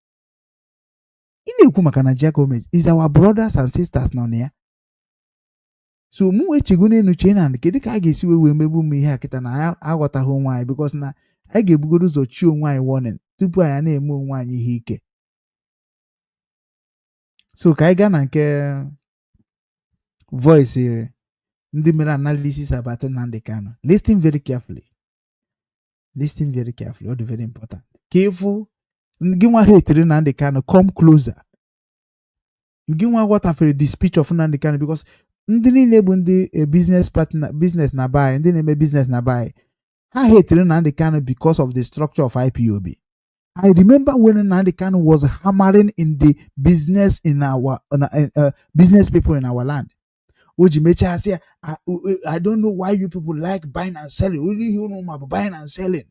[SPEAKER 3] Ị na-ekwu maka Nigeria gọọmenti is our brothers and sisters nọ na ya. So mụ echego n'elu chee na kedu ka a ga-esi wee megbu m ihe a kịta na anyị aghọtaghị onwe anyị, because na anyị ga-ebugoro ụzọ chi onwe anyị warning tupu anyị na-eme onwe anyị ihe ike. So ka anyị gaa na nke voice ndị mere analysis about Nnamdi Kanu. Listen very carefully, listen very carefully. Ọ dị very important ka ịfụ gị nwa hatiri Nnamdi Kanu come closer, gị nwa ghọtafere the speech of Nnamdi Kanu, because ndị niile bụ ndị business partner, business na be anyị, ndị na-eme business na be anyị, ha hatiri Nnamdi Kanu because of the structure of IPOB. I remember when Nnamdi Kanu was hammering in the business in our business people in our land. O ji mechaa sị ya, I don't know why you people like buying and selling. Only ihe unu ma bụ buying and selling."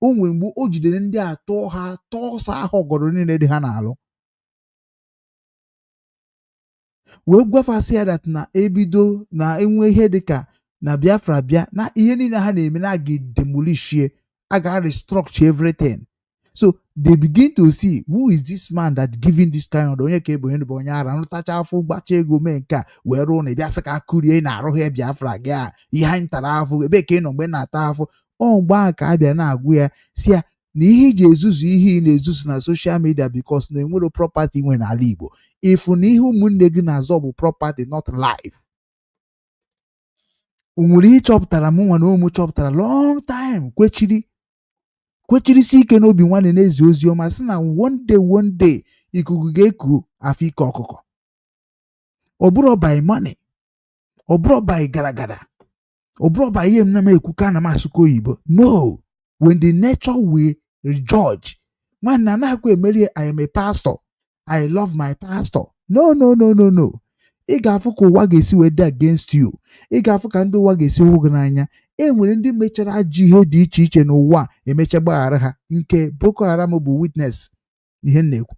[SPEAKER 3] O nwere mgbe o jidere ndị a tụọ ha tọọ ọsọ ahụ ọgọdọ niile dị ha n'alụ wee gwafasị ya that na ebido na enwe ihe dịka na Biafra bịa na ihe niile ha na-eme na a ga-demolishie, a ga restructure everything. So they begin to see who is this man that giving this kind of onye ka ebe onye bụ onye ara nrụtacha afọ gbacha ego mee nke a wee rụọ na ịbịa sị ka akụrie na arụghị Biafra gị a ihe anyị tara afụ ebe ka ị nọ mgbe ị na-ata afụ. Ọ mgbe ahụ ka a bịa na-agwụ ya si ya na ihe iji ezuzu ihe ị na-ezuzu na social media because na enwero property nwe n'ala Igbo, ịfụ na ihe ụmụnne gị na-azọ bụ property, not life. O nwere ihe chọpụtara m nwa na ụmụ chọpụtara long time kwechiri kwechirisi ike n'obi nwanne na-ezi ozi ọma sị na one day, one day, ikuku ga-eku afọ ike ọkụkọ. Ọ bụrụ by money, ọ bụrụ by gara gara, ọ bụrụ by ihe m na m ekwu ka na m asụkọ oyibo. No, when the nature will judge, nwanne, anaghịkwa emeri. I am a pastor, I love my pastor. No, no, no, no, no. Ị ga-afụ ka ụwa ga-esi wee dị against you. Ị ga-afụ ka ndị ụwa ga-esi hụ gị n'anya. E nwere ndị mechara ajọ ihe dị iche iche n'ụwa a, emecha gbaghara ha, nke Boko Haram bụ witness ihe m na-ekwu.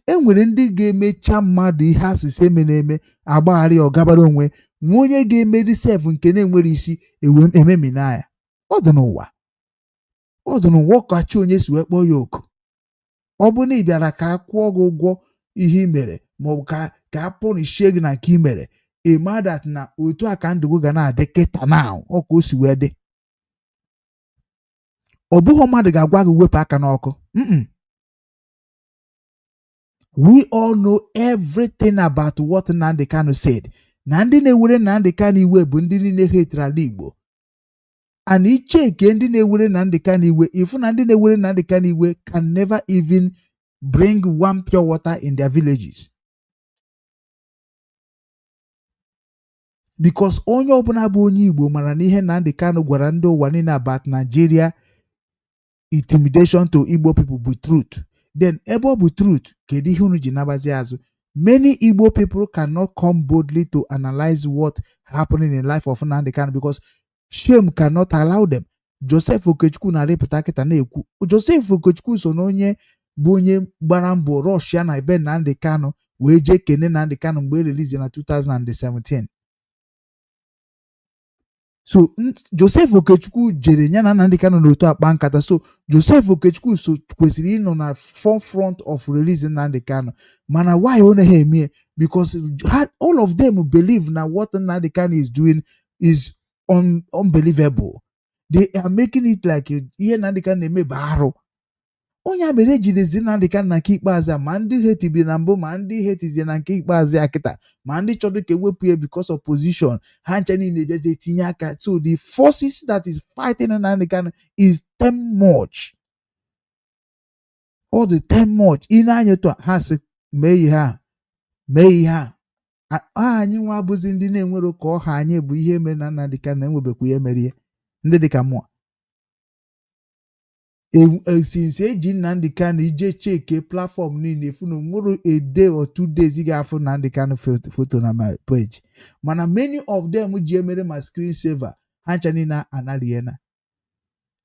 [SPEAKER 3] E nwere ndị ga-emecha mmadụ ihe asịsị emere eme, agbaghara ya, ọgabara onwe nwe. Onye ga-emeri sef nke na-enwere isi ewe ememina ya. Ọ dị n'ụwa, ọ dị n'ụwa. Ọkachi onye si wee kpọọ ya oku. Ọ bụrụ na ị bịara ka a kwụọ gị ụgwọ ihe ị mere maọbụ ka a punishie gị na nke ị mere, ị ma that na otu a ka ndụ gị ga na-adị kịta na ọ ka o si wee dị. Ọ bụghị mmadụ ga-agwa gị wepụ aka n'ọkụ. We all know everything about what Nnamdi Kanu said. Na ndị na-ewere Nnamdi Kanu iwe bụ ndị niile hetara ala Igbo. And icheke ndị na-ewere Nnamdi Kanu iwe, ifu na ndị na-ewere Nnamdi Kanu iwe can never even bring one pure water in their villages, because onye ọbụla bụ onye Igbo mara na ihe Nnamdi Kanu gwara ndị ụwa niile about Nigeria intimidation to Igbo people bụ truth. Then ebe ọ bụ truth, kedu ihe unu ji nabazi azụ? Many Igbo people cannot come boldly to analyze what happening in life of Nnamdi Kanu because shame cannot allow them. Joseph Okechukwu na-arịpụta kịta na-ekwu. Joseph Okechukwu so na onye bụ onye gbara mbọ rushia na ebe Nnamdi Kanu wee jee kene Nnamdi Kanu mgbe e release na 2017. So Joseph Okechukwu jere ya na Nnamdi Kanu n'otu akpa nkata. So Joseph Okechukwu so kwesịrị ịnọ na forefront of releasing Nnamdi Kanu, mana why ọ naghị eme? Because all of them believe na what Nnamdi Kanu is doing is unbelievable. They are making it like ihe Nnamdi Kanu na-eme bụ arụ. Onye a mere ejidezi Nnamdi Kanu na nke ikpeazụ a, ma ndị hetibiri na mbụ, ma ndị hetizie na nke ikpeazụ ya kịta, ma ndị chọrọ ka ewepụ ya because of position ha ncha niile bịazie tinye aka. So the forces that is fighting Nnamdi Kanu is too much, all the too much. Ị na-anya otu a, ha sị mee ihe a, mee ihe a. Anyị nwa bụzi ndị na-enwero ka ọha anyị bụ ihe mere na Nnamdi Kanu na-enwebekwa ihe mere ihe ndị dịka mụa since eji Nnamdi Kanu ije cheke platform niile efu na onwere a day or 2 days ị ga-afụ Nnamdi Kanu photo na my page. Mana many of them ji emere ma screen saver ha ncha niile anariena.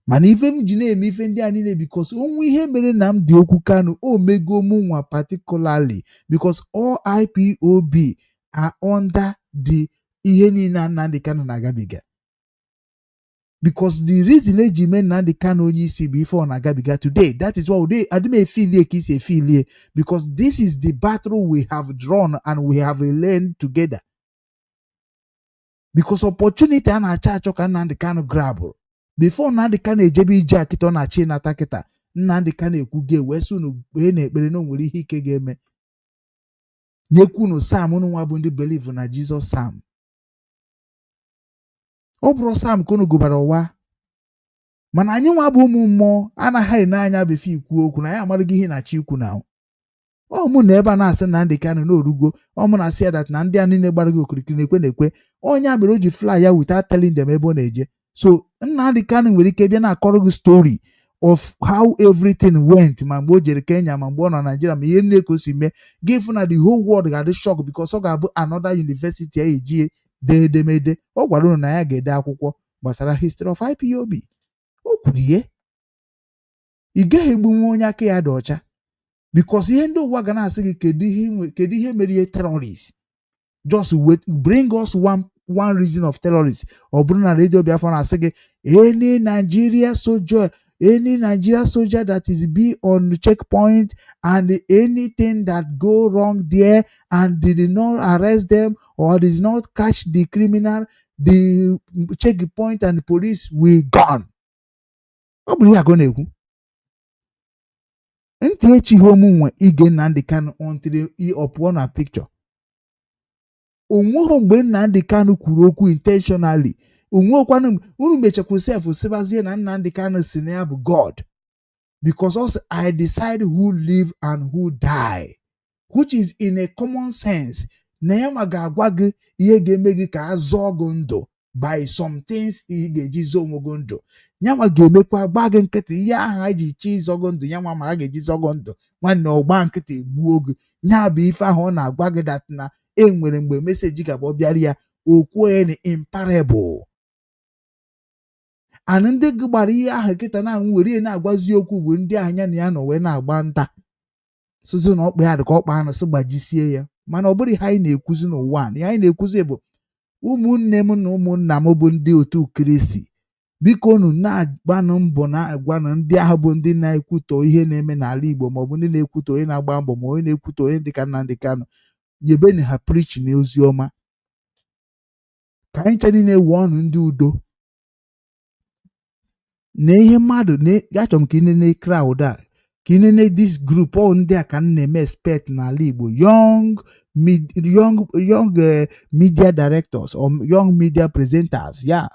[SPEAKER 3] Mana ife m ji na-eme ife ndị a niile, because onwe ihe mere Nnamdi Okwu Kanu, o mego mụ nwa particularly, because all IPOB are under the ihe niile a Nnamdi Kanu na-agabiga, because the reason eji mee Nnamdi Kanu onye isi bụ ife ọ na-agabiga today. That is why ude adị m efilie ka isi efilie, because this is the battle we have drawn and we have learned together, because opportunity a na-achọ achọ ka Nnamdi Kanu grab before Nnamdi Kanu ejebe ije a kịta ọ na-achọ ịnata kịta. Nnamdi Kanu ekwugo wee sị unu kpee na ekpere na o nwere ihe ike ga-eme nyekwu unu Psalm. Unu nwa bụ ndị believe na Jizọs Psalm, ọ bụrụ Psalm ka unu gụbara ụwa, mana anyị nwa bụ ụmụ mmụọ anaghị ene anya befe ikwu okwu na ya amarụghị ihe na-achọ ikwu na ọ mụ na ebe a na-asị Nnamdi Kanu na orugo ọ mụ na-asị ya that na ndị a niile gbara gị okirikiri na-ekwe na-ekwe onye a mere o ji fly ya without telling them ebe ọ na-eje. So Nnamdi Kanu nwere ike bịa na-akọrọ gị story of how everything went, ma mgbe o jere Kenya, ma mgbe ọ nọ Nigeria, ma ihe niile ka o si mee gị fụ na the whole world ga-adị shock, because ọ ga-abụ another university a eji dee edemede. Ọ gwara unu na ya ga-ede akwụkwọ gbasara history of IPOB. O kwuru ihe ị gaghị egbunwe onye aka ya dị ọcha, because ihe ndị ụwa ga na-asị gị, kedu ihe kedu ihe mere ihe terrorist? Just wait, bring us one reason of terrorist. Ọ bụrụ na Radio Biafra na-asị gị any Nigeria soldier, any Nigeria soldier that is be on the checkpoint and anything that go wrong there and they did not arrest them or they did not catch the criminal, the checkpoint and the police will gone. Ọ bụrụ ya ka ọ na-ekwu ntị echighị omunwe ige Nnamdi Kanu until ọ pụọ na picture. Onweghị mgbe Nnamdi Kanu kwuru okwu intentionally. Onwekwanụ unu mechakwuru sef sịbazie na Nnamdi Kanu si na ya bụ God, because also I decide who live and who die, which is in a common sense na ya nwa ga-agwa gị ihe ga-eme gị ka a zọọ gị ndụ by some things ị ga-eji zọọ onwe gị ndụ. Nyanwa ga-emekwa gba gị nkịtị ihe ahụ ha ji chi ịzọ gị ndụ nyanwa ma ha ga-eji zọ gị ndụ. Nwanne, ọgba nkịtị egbuo gị. Nya bụ ife ahụ ọ na-agwa gị that na e nwere mgbe message ga-abụ ọ bịara ya okwuo ya in parable, and ndị gị gbara ihe ahụ kịta na-anwụ were ya na-agwazi okwu bụ ndị ahụ ya na ya nọ wee na-agba nta sịzi na ọkpa ya dị ka ọkpa anụ sị gbajisie ya. Mana ọ bụrụ ihe anyị na-ekwuzi n'ụwa a, ihe anyị na-ekwuzi bụ, ụmụnne m na ụmụnna m bụ ndị otu Kristi, biko unu na-agbanụ mbọ na-agwanụ ndị ahụ bụ ndị na-ekwutọ ihe na-eme n'ala Igbo, maọbụ ndị na-ekwutọ onye na-agba mbọ, ma onye na-ekwutọ onye dịka Nnamdi Kanu, nyebeni ha preach na ozi ọma ka anyị ncha niile wụọ ọnụ ndị udo na ihe mmadụ na. Achọrọ m ka ị nene crowd a, ka ị nene this group. Ọ ndị a ka m na-eme expect n'ala Igbo, young media directors or young media presenters. Ya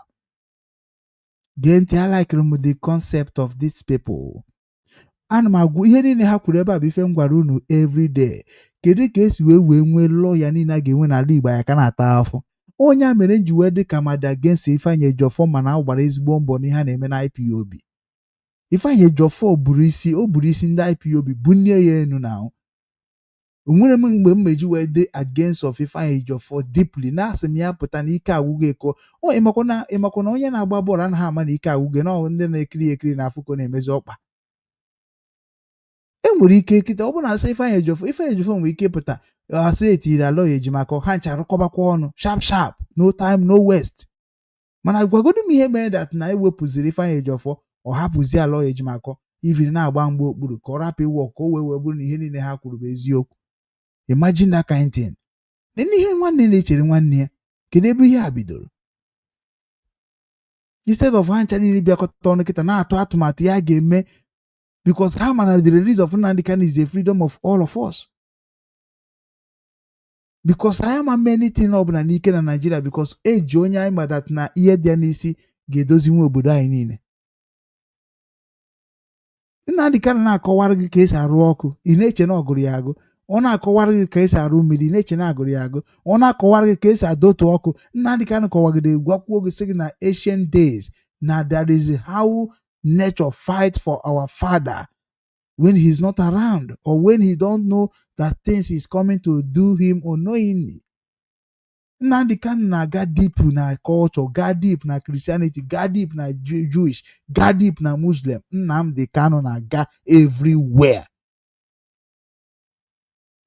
[SPEAKER 3] gee ntị, I like m the concept of these people. Ana m agwụ ihe niile ha kwuru ebe a bụ ife m gwara unu everyday. Kedu ka esi wee nwee lawyer niile a ga-enwe n'ala Igbo ya ka na-ata afọ? Onye a mere m ji wee dị ka mmadụ against Ifeanyi Ejiofor, mana ọ gbara ezigbo mbọ n'ihe a na-eme na IPOB. Ifeanyi Ejiofor buru isi, o buru isi ndị IPOB bunie ya enu na ahụ. Onwere m mgbe m meji wee dị against of Ifeanyi Ejiofor deeply, na-asị m ya pụta na ike agwụgo eko o. Ịmakwa na onye na-agba bọọlụ anaghị ama na ike agwụgo na ọ ndị na-ekiri ekiri na afụ ka ọ na-emezi ọkpa. E nwere ike kịta ọ bụrụ na asị Ifeanyi Ejiofor, Ifeanyi Ejiofor nwere ike ịpụta asị etiri alọ ya Ejimakọ ha ncha arụkọbakwa ọnụ sharp sharp, no time, no waste. Mana gwagodu m ihe mere that na ewepụziri Ifeanyi Ejiofor, ọ hapụzi alọ ya Ejimakọ even na-agba mgba okpuru ka ọ rapụ iwe ka o wee bụrụ na ihe niile ha kwuru bụ eziokwu. Imagine that kind thing. Nene ihe nwanne na-echere nwanne ya. Kedu ebe ihe a bidoro? Instead of ha ncha niile bịakọta ọnụ kịta na-atụ atụmatụ ya ga-eme, because ha ma na the release of Nnamdi Kanu is a freedom of all of us, because anyị ama anything ọbụla n'ike na Nigeria, because eji onye anyị ma that na ihe dị ya n'isi ga-edozinwe obodo anyị niile. Nnamdi Kanu na-akọwara gị ka esi arụ ọkụ, ị na-eche na ọ gụrụ ya agụ. Ọ na-akọwara gị ka esi arụ mmiri, ị na-eche na agụrụ ya agụ. Ọ na-akọwara gị ka esi adọtu ọkụ. Nnamdi Kanu kọwagide gwakwuo gị sị gị na ancient days na there is how nature fight for our father when he's not around or when he don't know that things is coming to do him unknowingly.
[SPEAKER 8] Nnamdi Kanu na-aga deep na culture, gaa deep na Christianity, gaa deep na Jewish, gaa deep na Muslim. Nnamdi Kanu na-aga everywhere.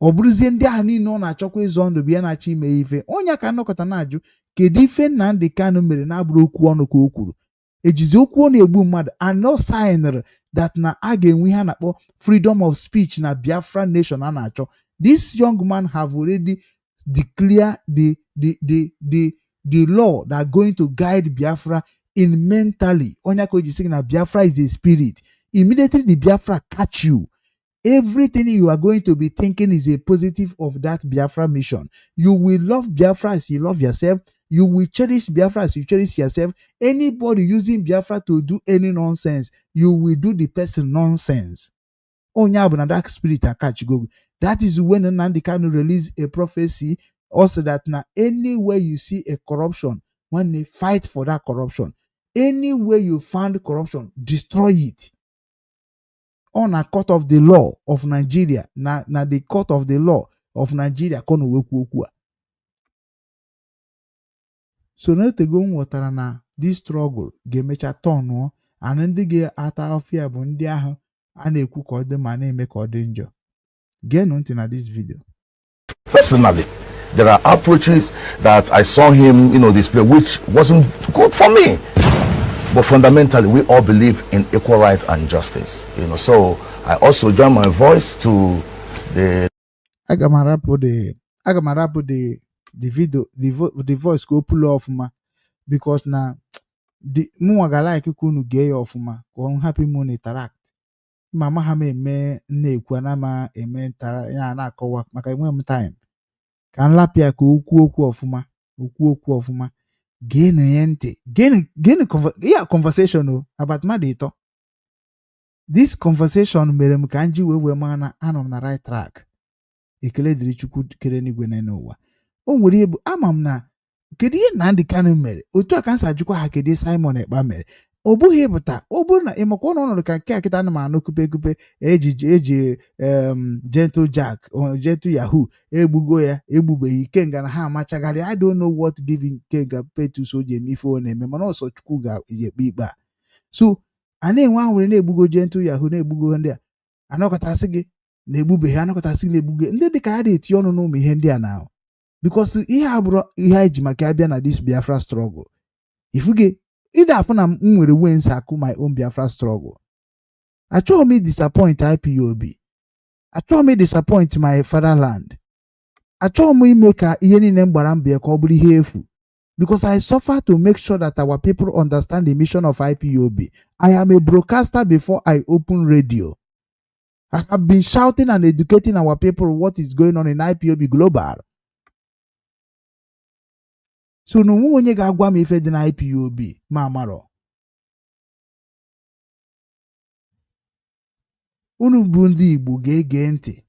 [SPEAKER 8] Ọ bụrụzie ndị ahụ niile ọ na-achọkwa ịzọ ndụ bụ ya na-achọ ime ife onye ka nnọkọta na-ajụ, kedu ife Nnamdi Kanu mere na-abụrụ okwu ọnụ ka o kwuru? Ejizi okwu ọ na-egbu mmadụ anọ signed that na a ga-enwe ihe a na-akpọ freedom of speech na Biafra nation a na-achọ. This young man have already declared the law that going to guide Biafra in mentally. Onye ka o ji sị na Biafra is a spirit. Immediately the Biafra catch you, everything you are going to be thinking is a positive of that Biafra mission. You will love Biafra as you love yourself. You will cherish Biafra as you cherish yourself. Anybody using Biafra to do any nonsense, you will do the person nonsense. Onye bụ na that spirit akachigo. That is when Nnamdi Kanu release a prophecy also that na anywhere you see a corruption, when they fight for that corruption, anywhere you find corruption, destroy it. On a court of the law of Nigeria, na the court of the law of Nigeria ka ọ na wekwu okwu a. So n'otego m ghọtara na this struggle ga-emecha tọnụọ, and ndị ga-ata afịa bụ ndị ahụ a na-ekwu ka ọ dị ma na-eme ka ọ dị njọ. Geenụ ntị na this video.
[SPEAKER 6] Personally, there are approaches that I saw him display which wasn't good for me. But fundamentally, we all believe in equal right and justice. So I also join my voice to the
[SPEAKER 8] Aga m arapụ the video, the voice ka o pulo ọfụma, because na the mụnwa ga like ka unu gee ya ọfụma, ka ọ hapụ ime unu interact. Ma ama ha m eme na-ekwu ana ma eme ntara ya na-akọwa maka enwe m time ka m lapịa ka o kwuo okwu ọfụma, o kwuo okwu ọfụma. Geenụ ya ntị, geenụ ya conversation o about mmadụ ịtọ. This conversation mere m ka m ji wee maa na anọ m na right track. Ekele dịrị Chukwu kere n'igwe na n'ụwa. O nwere ihe bụ ama m na kedu ihe Nnamdi Kanu mere otu a ka m si ajụkwa ha, kedu ihe Simon Ekpa mere? Ọ bụghị ịpụta, ọ bụrụ na ịmakwa ọnọdụ ka nke a kịta ana m anụ kupe kupe eji Gentle Jack or Gentle Yahoo egbugo ya, egbubeghị Ikenga na ha amachagharị. I don't know what giving Ikenga petus o ji eme ife ọ na-eme, mana ọsọ Chukwu ga-ekpe ikpe a. So a na-enwe ahụrụ na-egbugo Gentle Yahoo, na-egbugo ndị a anọkọtasị gị na-egbubeghị, anọkọtasị gị na-egbugo ndị dị ka ya na-eti ọnụ n'ụmụ ihe ndị a na, because ihe a bụrụ ihe anyị ji maka abịa na this Biafra struggle. Ifuge ịda afụ na m nwere wins akụ my own Biafra struggle. Achọghị m disappoint IPOB, achọghị m disappoint my fatherland, achọghị m ime ka ihe niile m gbara mbọ ya ka ọ bụrụ ihe efu, because I suffer to make sure that our people understand the mission of IPOB. I am a broadcaster before I open radio. I have been shouting and educating our people what is going on in IPOB Global. So na onwe onye ga-agwa m ife dị na IPOB ma amarọ. Unu bụ ndị Igbo ga-ege ntị,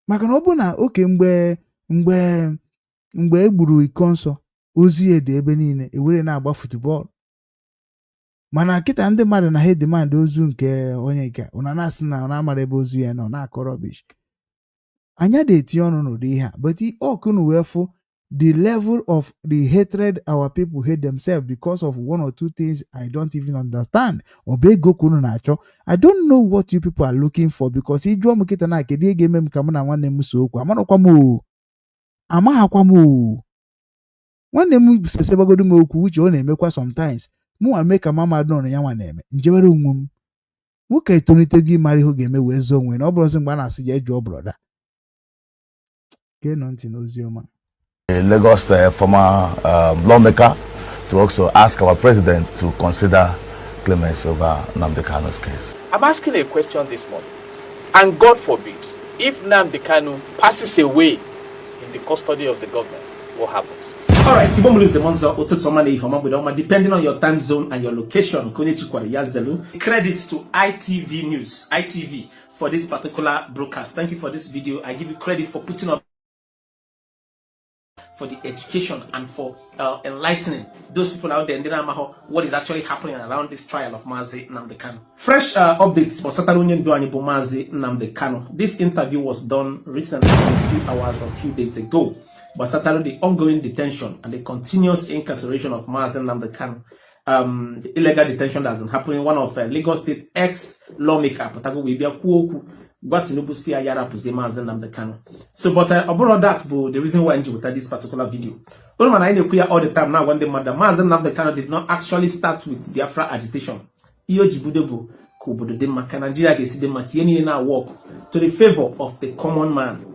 [SPEAKER 8] maka na ọ bụ na oke mgbe e gburu iko nsọ, ozu ya dị ebe niile ewere na-agba football, mana kịta ndị mmadụ na ha demand ozu nke onye nke ụna na-asị na ọ na-amara ebe ozu ya nọ na-akọ rubbish. Anya na-etinye ọnụ n'ụdị ihe a, but ọkụnụ wee fụ the level of the hatred our people hate themselves because of one or two things I don't even understand. Ọ bụ ego ka unu na-achọ? I don't know what you people are looking for, because ị jụọ m kịta na kedu ihe ga-eme m ka mụ na nwanne m so okwu, amarakwa m o, amaghakwa m o. Nwanne m sesebagodo m okwu uche ọ na-emekwa sometimes, mụnwa mee ka mama nọ ya nwa na-eme njewere onwe m. Nwoke etolitego ịmara ihe ọ ga-eme wee zọọ onwe na ọ bụrụzi mgbe a na-asị ya jụọ brother. Geenụ ntị n'ozi ọma.
[SPEAKER 6] A Lagos former lawmaker to also ask our president to consider clemency over Nnamdi Kanu's case.
[SPEAKER 9] I'm asking a question this morning, and God forbid, if Nnamdi Kanu passes away in the custody of the government, what happens?
[SPEAKER 10] All right, Igbo mụrụ nze m nzọ, ụtụtụ ọma na ihe ọma, mgbede ọma, depending on your time zone and your location. Ka onye chikwara ya zelu. Credit to ITV News, ITV, for this particular broadcast. Thank you for this video. I give you credit for putting up For the education and for enlightening those people out there in na-amaghọ what is actually happening around this trial of Mazi Nnamdi Kanu. Fresh updates gbasatara onye ndu anyị bụ Mazi Nnamdi Kanu. This interview was done recently, a few hours or few days ago, gbasatara the ongoing detention and the continuous incarceration of Mazi Nnamdi Kanu. The illegal detention that has been happening. One of Lagos State ex-lawmaker, pụtago wee bịa kwuo okwu gwa Tinubu si ya rapụzie Maazị Nnamdi Kanu. So, but ọ bụrụ that bụ the reason why m ji weta this particular video. Unu mana anyị na-ekwu ya all the time, na-agwa ndị mmadụ, Maazị Nnamdi Kanu did not actually start with Biafra agitation. Ihe o ji bido bụ ka obodo dị mma, ka Nigeria ga-esi dị mma, ka ihe niile na-work to the favor of the common man.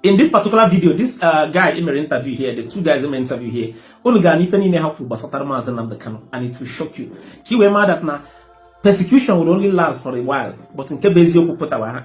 [SPEAKER 10] In this particular video, this guy in my interview here, the two guys in my interview here, unu ga ife niile ha kwuru gbasatara Maazị Nnamdi Kanu, and it will shock you. Ka i wee maa that na persecution will only last for a while, but nke bụ eziokwu pụtawa ha,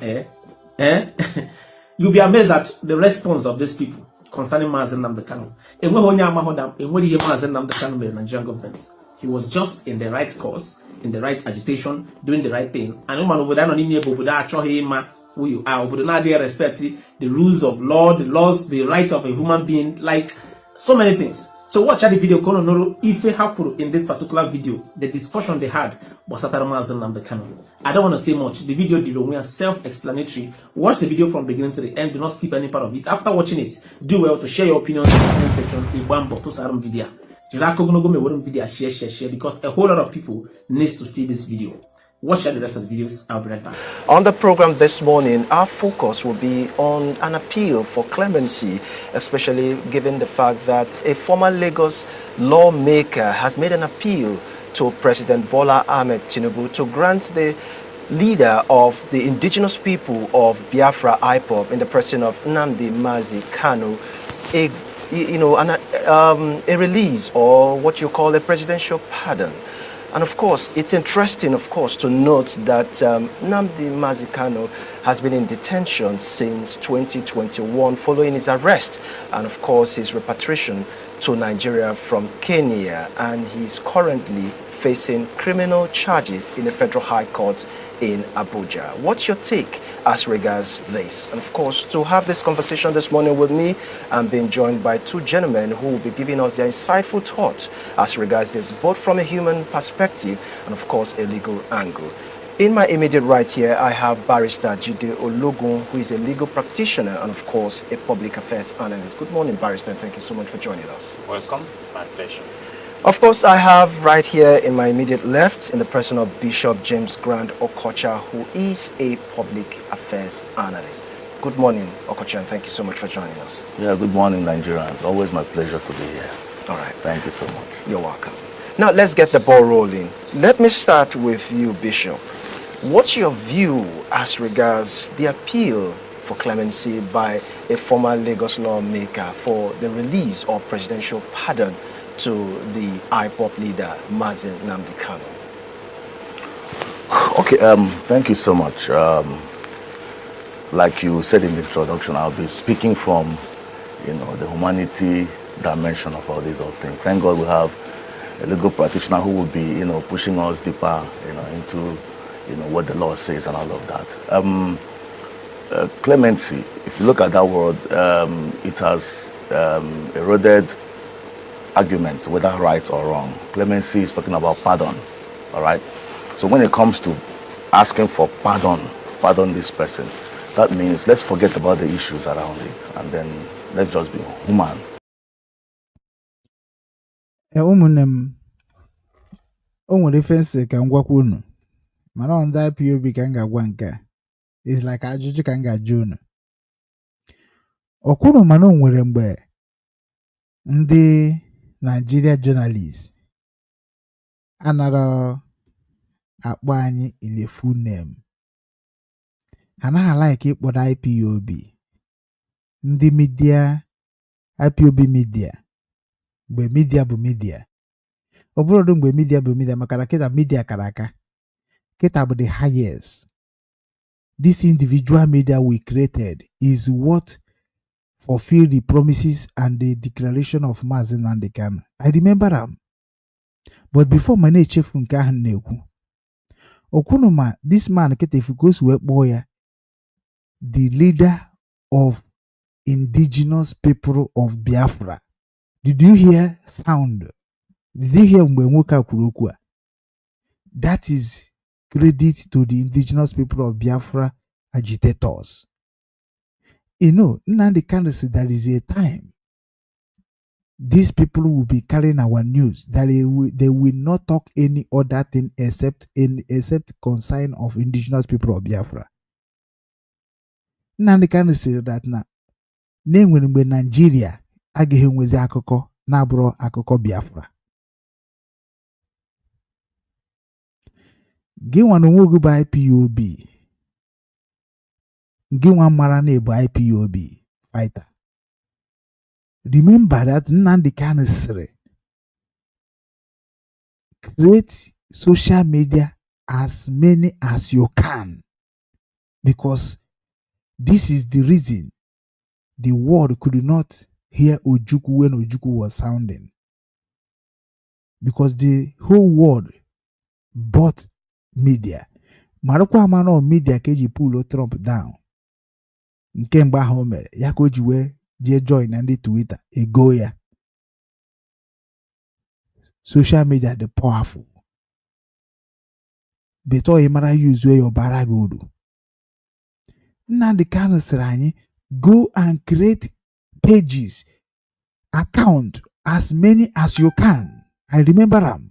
[SPEAKER 10] you'll be amazed at the response of these people concerning Maazị Nnamdi Kanu. Enweghị onye amahụ na enweghị ihe Maazị Nnamdi Kanu mere Nigerian government. He was just in the right course, in the right agitation, doing the right thing. And ụmụ obodo anọ n'ime ebe obodo achọghị ịma who you are, obodo na-adịghị respect the rules of law, the laws, the right of a human being, like so many things. So watch the video ka unu nụrụ ife ha kwuru in this particular video, the discussion they had gbasatara Maazị Nnamdi Kanu. I don't want to say much. The video did onwe ya self-explanatory. Watch the video from beginning to the end. Do not skip any part of it. After watching it, do well to share your opinions in the comment section. Ịgba mbọ tụsara m video a. Jiri aka ogologo mewere m video a, share, share, share, because a whole lot of people needs to see this video. Watch out the rest of the videos. I'll be right back.
[SPEAKER 11] On the program this morning, our focus will be on an appeal for clemency, especially given the fact that a former Lagos lawmaker has made an appeal to President Bola Ahmed Tinubu to grant the leader of the Indigenous People of Biafra, IPOB, in the person of Nnamdi Mazi Kanu, a you know an, a release or what you call a presidential pardon. And of course, it's interesting, of course, to note that Nnamdi Mazi Kanu has been in detention since 2021 following his arrest and, of course, his repatriation to Nigeria from Kenya. And he's currently facing criminal charges in the Federal High Court in Abuja. What's your take as regards this? And of course, to have this conversation this morning with me, I'm being joined by two gentlemen who will be giving us their insightful thoughts as regards this, both from a human perspective and, of course, a legal angle. In my immediate right here, I have Barrister Jide Ologun, who is a legal practitioner and, of course, a public affairs analyst. Good morning, Barrister, and thank you so much for joining us.
[SPEAKER 9] Welcome. It's my pleasure.
[SPEAKER 11] Of course, I have right here in my immediate left, in the person of Bishop James Grant Okocha, who is a public affairs analyst. Good morning, Okocha, and thank you so much for joining us.
[SPEAKER 6] Yeah, good morning, Nigerians. Always my pleasure to be here.
[SPEAKER 11] All right.
[SPEAKER 6] Thank you so much.
[SPEAKER 11] You're welcome. Now, let's get the ball rolling. Let me start with you, Bishop. What's your view as regards the appeal for clemency by a former Lagos lawmaker for the release of presidential pardon to the IPOB leader, Mazi Nnamdi Kanu?
[SPEAKER 6] Okay, thank you so much. Like you said in the introduction, I'll be speaking from the humanity dimension of all these old things. Thank God we have a legal practitioner who will be pushing us deeper into what the law says and all of that. Clemency, if you look at that word, it has eroded argument whether right or wrong. Clemency is talking about pardon, all right? So when it comes to asking for pardon, pardon this person, that means let's forget about the issues around it and then let's just be human.
[SPEAKER 8] Ee, ụmụnne m, o nwere ife nsị ka m gwakwa unu, mana ọ ndị IPOB ka m ga-agwa nke a. It's like ajụjụ ka m ga-ajụ unu. Ọ kwuru mana o nwere mgbe ndị Nigeria journalist anara akpọ anyị in a full name. Ha anaghị like ịkpọrọ IPOB ndị media, IPOB media, mgbe media bụ media. Ọ bụrụ mgbe media bụ media, maka na kịta media kara aka, kịta bụ the highest. This individual media we created is what fulfill the promises and the declaration of Mazi Nnamdi Kanu. I remember am, but before ma na-echefu nke ahụ m na-ekwu okwunu, ma this man kịta, efu ka o si wee kpọọ ya the leader of Indigenous People of Biafra. Did you hear sound? Did you hear mgbe nwoke a kwuru okwu a? That is credit to the Indigenous People of Biafra agitators. Nnamdi Kanu said there is a time these people will be carrying our news, that they will not talk any other thing except concern of Indigenous People of Biafra. Nnamdi Kanu sịrị that na na-enwere mgbe Nigeria agaghị enwezi akụkọ na-abụrụ akụkọ Biafra. Gị nwa na onwe gị bụ IPOB, gị nwa mara na ebu IPOB fighter. Remember that Nnamdi Kanu sịrị create social media as many as you can, because this is the reason the world could not hear Ojukwu when Ojukwu was sounding, because the whole world bought media. Marakwa ama na media ka eji pull Trump down nke mgbe ahụ o mere ya ka o ji wee jee join na ndị Twitter ego ya. Social media dị powerful, better ị mara use ya ọbara gị uru. Nnamdi Kanu sịrị anyị go and create pages, account as many as you can. I remember am.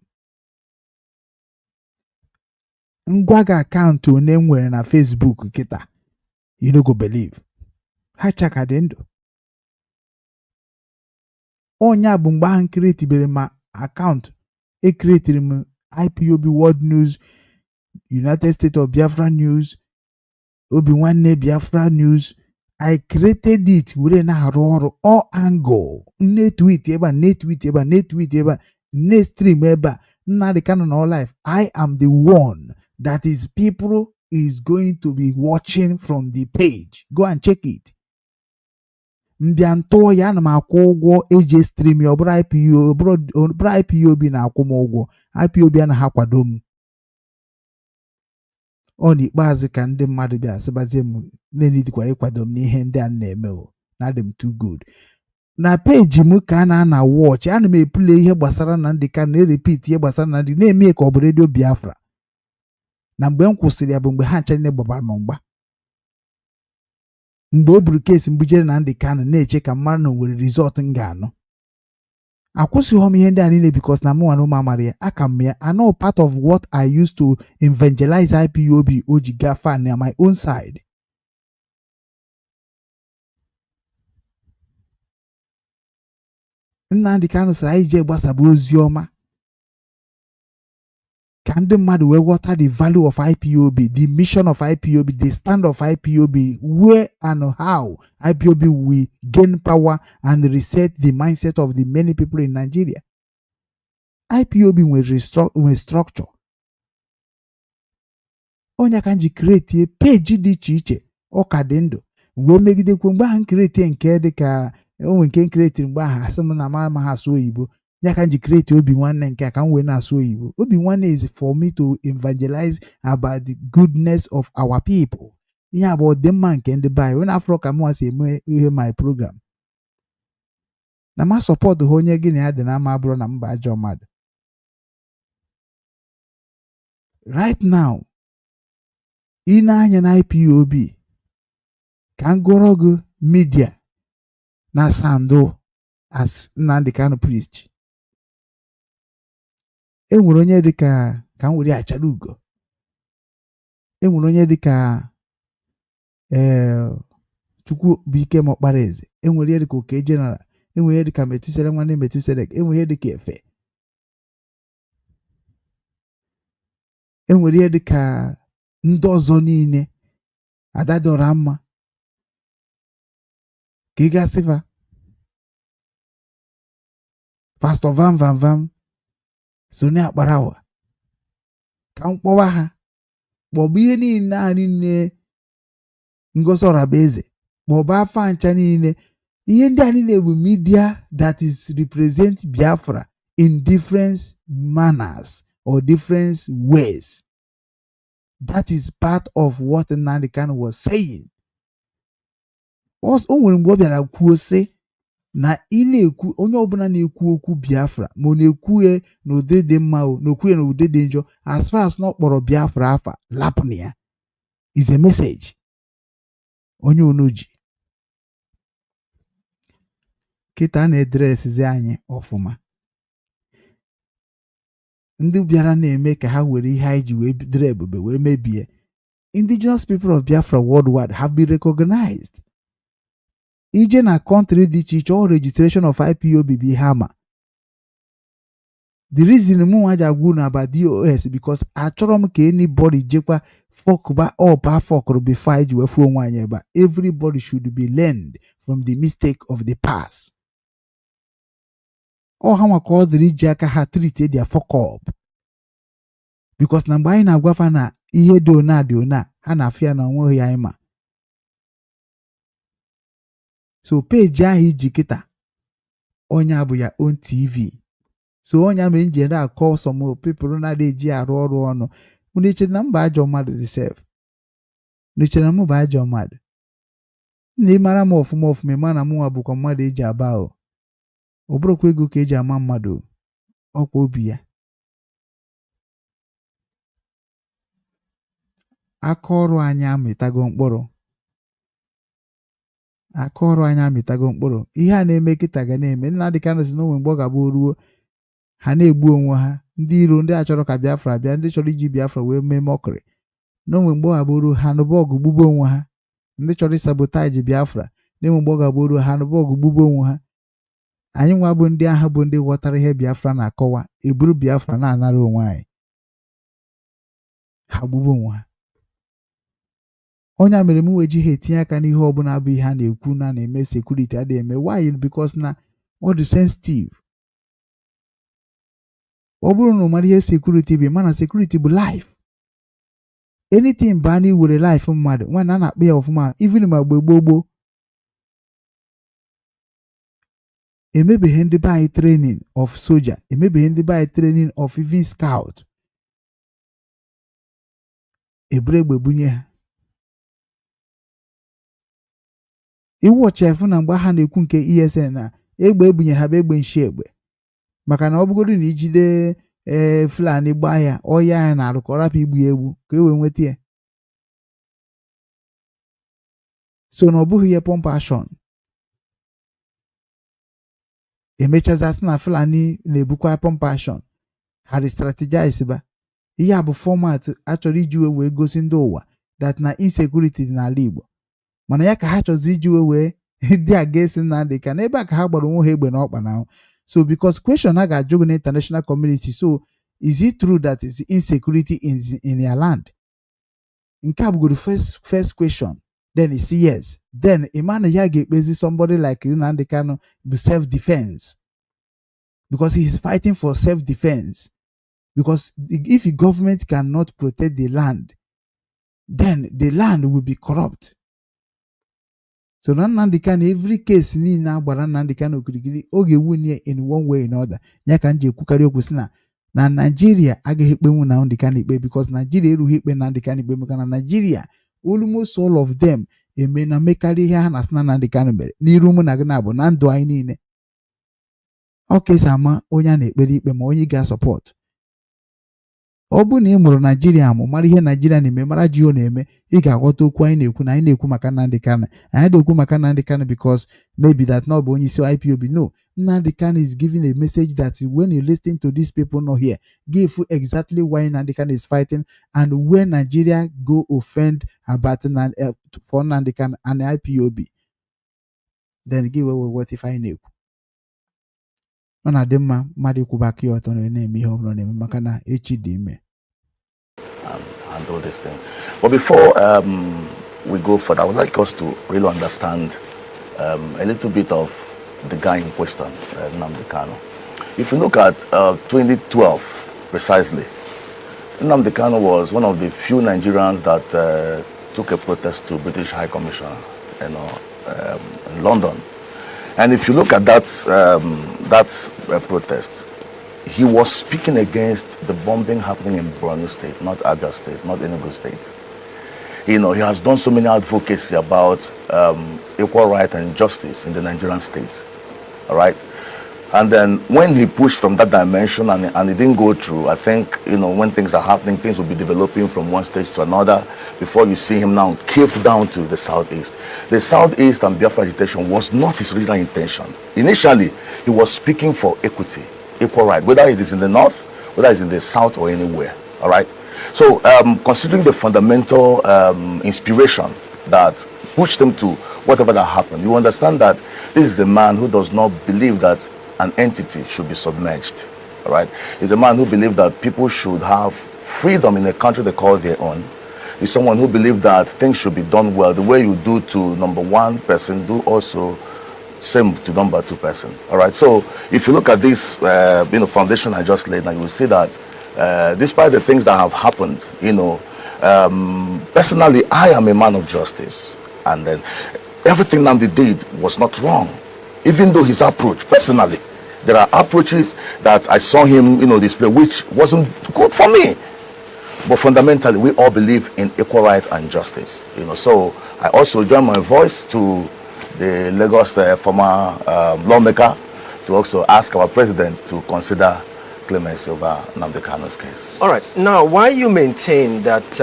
[SPEAKER 8] Ngwa gị akaụntụ one m nwere na Facebook kịta, you no go believe. Ha chaka dị ndụ. Onye bụ mgbe ahụ createbere ma akaụntụ, ecreatiri m IPOB World News, United States of Biafra News, Obi Nwanne Biafra News. I created it were na-arụ ọrụ all angle. Nne tweet ebe a, nne tweet ebe a, nne tweet ebe a, nne stream ebe a. Nnamdi Kanu na all life. I am the one that is people is going to be watching from the page. Go and check it. Mbịa ntụọ ya, ana m akwụ ụgwọ eji stream ya. Ọ bụrụ IPOB na-akwụ m ụgwọ, IPOB anaghị akwado m. Ọ n'ikpeazụ ka ndị mmadụ bịa sịbazie m na-enidikwara ịkwado m n'ihe ndị a m na-eme, o na adị m too good na peji m ka a na-ana watch. Ana m epule ihe gbasara Nnamdi Kanu, na-erepeat ihe gbasara Nnamdi, na-eme ka ọ bụ redio Biafra. Na mgbe m kwụsịrị ya bụ mgbe ha ncha niile gbabara m mgba, mgbe o buru kesi mbujere Nnamdi Kanu, na-eche ka m mara na o nwere result m ga-anụ. Akwụsịghị m ihe ndị a niile because na mụnwa na ụmụ amara ya aka m ya anọ part of what I used to evangelize IPOB o ji gafe na my own side. Nnamdi Kanu sịrị anyị jee gbasaba ozi ọma ka ndị mmadụ wee ghọta the value of IPOB, the mission of IPOB, the stand of IPOB, where and how IPOB will gain power and reset the mindset of the many people in Nigeria. IPOB nwere structure. Onye ka m ji create peji dị iche iche, ọ ka dị ndụ wee megidekwu mgbe ahụ m create nke dị ka onwe nke m create mgbe ahụ asị m na m amaghị asụ oyibo, ya ka m ji create Obi Nwanne nke a ka m wee na-asụ oyibo. Obi Nwanne is for me to evangelize about the goodness of our people. Ihe a bụ ọdịmma nke ndị be anyị. Onye afọrọ ka mụnwa si eme ihe my program na ma support ha onye gị na ya dị na ama bụrụ na mba ajọ mmadụ. Right now, ị na-anya na IPOB ka m gụọrọ gị media na sandụ as Nnamdi Kanu preach. E nwere onye dịka ka m were achara ugo, e nwere onye dịka ee Chukwubuike Mokparaeze, e nwere ihe dịka Oke General, e nwere ihe dịka Metusele nwanne Metuselek, e nwere ihe dịka Efe, e nwere ihe dịka ndị ọzọ niile, Ada dọrọ mma ka ị gasịfa Pastor Vam Vam Vam, Soni Akparawa, ka m kpọwa ha kpọbụ ihe niile a niile, Ngozi Orabueze, kpọba afa ncha niile. Ihe ndị a niile bụ media that is represent Biafra in different manners or different ways. That is part of what Nnamdi Kanu was saying. O nwere mgbe ọ bịara kwuo sị na ị na-ekwu, onye ọbụla na-ekwu okwu Biafra, ma ọ na-ekwu ya n'ụdị dị mma, o na okwu ya n'ụdị dị njọ, as far as na ọ kpọrọ Biafra afa, lapụ na ya is a message onye unu ji kịta na-edresizi anyị ọfụma. Ndị bịara na-eme ka ha were ihe anyị ji wee dịrị ebube wee mebie. Indigenous People of Biafra worldwide have been recognized. Ije na country dị iche iche, all registration of IPOB bụ ihe ama. The reason mụ nwa ji agwa unu about DOS, because achọrọ m ka anybody jekwa fuckba up afọkụrụ before anyị ji wee fuo onwe anyị ebe a. Everybody should be learned from the mistake of the past. Ọ ha nwa ka ọ dịrị iji aka ha treat their fuck up, because na mgbe anyị na-agwafa na ihe dị ona dị ona, ha na-afụ ya na onweghị anyị ma. So peji ahụ iji kịta, onye bụ ya own TV, so onye mere nji na-akọ some people na-adị eji arụ ọrụ ọnụ. Unu eche na m bụ ajọ mmadụ dị sef? Unu eche na m bụ ajọ mmadụ? Na ị mara m ọfụma ọfụma, ịma na mụnwa bụkwa mmadụ eji aba o. Ọ bụrụkwa ego ka eji ama mmadụ, ọkwa obi ya. Aka ọrụ anyị amịtago mkpụrụ, aka ọrụ anyị amịtago mkpụrụ. Ihe a na-eme kịta ga na-eme. Nnamdi Kanu sị na onwe mgbe ọ ga-abụ ruo, ha na-egbu onwe ha, ndị iro, ndị a chọrọ ka Biafra bịa, ndị chọrọ iji Biafra wee mee mockery, na onwe mgbe ọ ga-abụ ruo, ha nụba ọgụ gbugbo onwe ha. Ndị chọrọ ịsabotage Biafra, na-enwe mgbe ọ ga-abụ ruo, ha nụba ọgụ gbugbo onwe ha. Anyị nwa bụ ndị ahụ bụ ndị ghọtara ihe Biafra na-akọwa, eburu Biafra na-anara onwe anyị, ha gbugbo onwe ha. Onye a mere m wee ji ha etinye aka n'ihe ọbụla bụ ihe a na-ekwu na na-eme security adịghị eme. Why? Because na ọ dị sensitive. Ọ bụrụ na ọ mara ihe security bụ, mana security bụ life. Anything baa na iwere life mmadụ nwanne, a na-akpọ ya ọfụma. Even ma mgbe gboo gboo emebeghị ndị be anyị training of soldier, emebeghị ndị be anyị training of even scout, eburu egbe bunye ha. Iwọchi efu na mgbe ha na-ekwu nke ESN na egbe ebunyere ha bụ egbe nshi egbe, maka na ọ bụgodu na ijide ee Fulani gbaa ya ọya ya na-arụ ka ọ rapụ igbu ya egbu ka e wee nweta ya. So na ọ bụghị ihe pump action. Emechaza sị na Fulani na-ebukwa pump action, ha re-strategize ba. Ihe a bụ format a chọrọ iji wee gosi ndị ụwa that na insecurity dị n'ala Igbo, mana ya ka ha chọzi iji wee dị against Nnamdi Kanu. Ebe a ka ha gbara onwe ha egbe n'ọkpa na ahụ. So because question a ga-ajụ gị na international community, so is it true that is insecurity in your land? Nke a bụgoro first question. Then you see yes, then ịma na ya ga-ekpezi somebody like Nnamdi Kanu bụ self defense, because he is fighting for self defense, because if the government cannot protect the land, then the land will be corrupt. So na Nnamdi Kanu, every case niile a gbara Nnamdi Kanu okirikiri, ọ ga-ewin ya in one way or another. Ya ka m ji ekwukarị okwu sị na Naijiria agaghị ekpenwu Nnamdi Kanu ikpe, because Naijiria erughị ikpe Nnamdi Kanu ikpe, maka na Naijiria almost all of them eme na mekarị ihe ha na-asị na Nnamdi Kanu mere n'iru mụ na gị na-abụ na ndụ anyị niile. Ọ ka esi ama onye a na-ekpere ikpe ma onye ga-asọpọt. Ọ bụrụ na ị mụrụ Naijiria amụ, mara ihe Naijiria na-eme, mara ji ọ na-eme, ị ga-aghọta okwu anyị na-ekwu. Na anyị na-ekwu maka Nnamdi Kanu, anyị na-ekwu maka Nnamdi Kanu because maybe that na ọ bụ onye isi IPOB. No, Nnamdi Kanu is giving a message that when you listen to these people not here, give you exactly why Nnamdi Kanu is fighting and when Nigeria go offend about for Nnamdi Kanu and IPOB, then give away what if anyị na-ekwu. Ọ na-adị mma mmadụ ịkwụba aka ya ọtọ na na-eme ihe ọ bụla ọ na-eme, maka na echi dị ime.
[SPEAKER 6] And all this thing. But before we go further, I would like us to really understand a little bit of the guy in question, Nnamdi Kanu. If you look at 2012 precisely, Nnamdi Kanu was one of the few Nigerians that took a protest to British High Commissioner, in London. And if you look at that protest, he was speaking against the bombing happening in Borno State, not Abia State, not Enugu State. He has done so many advocacy about equal right and justice in the Nigerian state. All right. And then when he pushed from that dimension and it didn't go through, I think, when things are happening, things will be developing from one stage to another before you see him now caved down to the Southeast. The Southeast and Biafra agitation was not his original intention. Initially, he was speaking for equity, equal right, whether it is in the North, whether it's in the South or anywhere. All right. So considering the fundamental inspiration that pushed him to whatever that happened, you understand that this is a man who does not believe that an entity should be submerged. All right. He's a man who believed that people should have freedom in a country they call their own. He's someone who believed that things should be done well. The way you do to number one person, do also same to number two person. All right. So if you look at this, foundation I just laid, now you will see that despite the things that have happened, personally, I am a man of justice, and then everything Nnamdi did was not wrong, even though his approach, personally, there are approaches that I saw him, display which wasn't good for me. But fundamentally, we all believe in equal right and justice. So I also join my voice to the Lagos former lawmaker to also ask our president to consider clemency over Nnamdi Kanu's case.
[SPEAKER 11] All right. Now, why you maintain that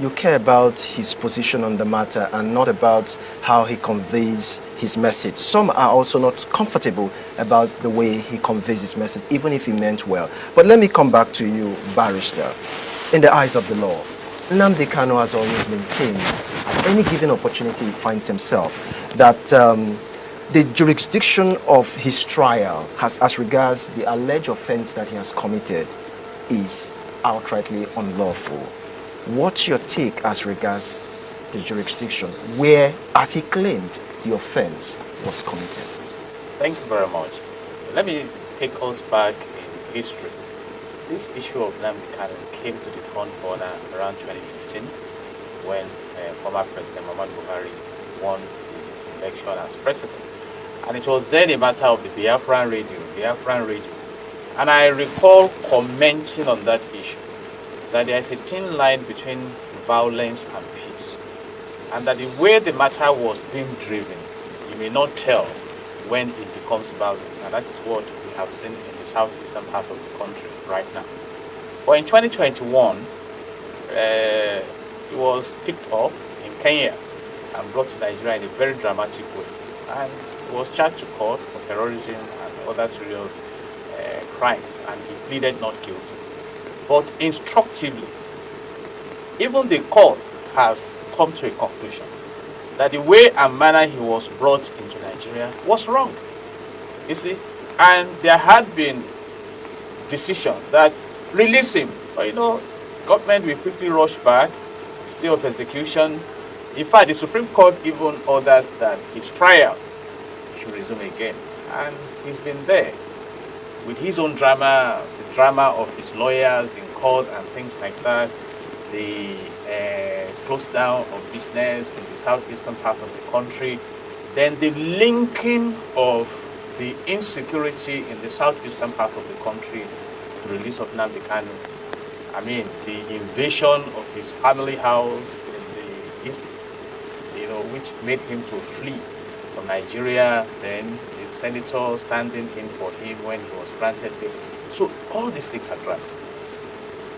[SPEAKER 11] you care about his position on the matter and not about how he conveys his message? Some are also not comfortable about the way he conveys his message, even if he meant well. But let me come back to you, barrister. In the eyes of the law, Nnamdi Kanu has always maintained, at any given opportunity he finds himself, that the jurisdiction of his trial has, as regards the alleged offense that he has committed, is outrightly unlawful. What's your take as regards the jurisdiction where, as he claimed, the offense was committed?
[SPEAKER 9] Thank you very much. Let me take us back in history. This issue of Nnamdi Kanu came to the front burner around 2015 when former President Muhammadu Buhari won the election as president. And it was then a matter of the Biafran radio, Biafran radio. And I recall commenting on that issue, that there is a thin line between violence and peace. And that the way the matter was being driven, you may not tell when it becomes violent. And that is what we have seen in the southeastern part of the country right now. But in 2021, it was picked up in Kenya and brought to Nigeria in a very dramatic way. And he was charged to court for terrorism and other serious crimes, and he pleaded not guilty. But instructively, even the court has come to a conclusion that the way and manner he was brought into Nigeria was wrong. You see, and there had been decisions that release him. But you know, government will quickly rush back, stay of execution. In fact, the Supreme Court even ordered that his trial should resume again. And he's been there with his own drama, the drama of his lawyers in court and things like that, the close down of business in the southeastern part of the country, then the linking of the insecurity in the southeastern part of the country, the release of Nnamdi Kanu, I mean, the invasion of his family house in the east, you know, which made him to flee from Nigeria, then the senator standing in for him when he was granted bail. So all these things are drama.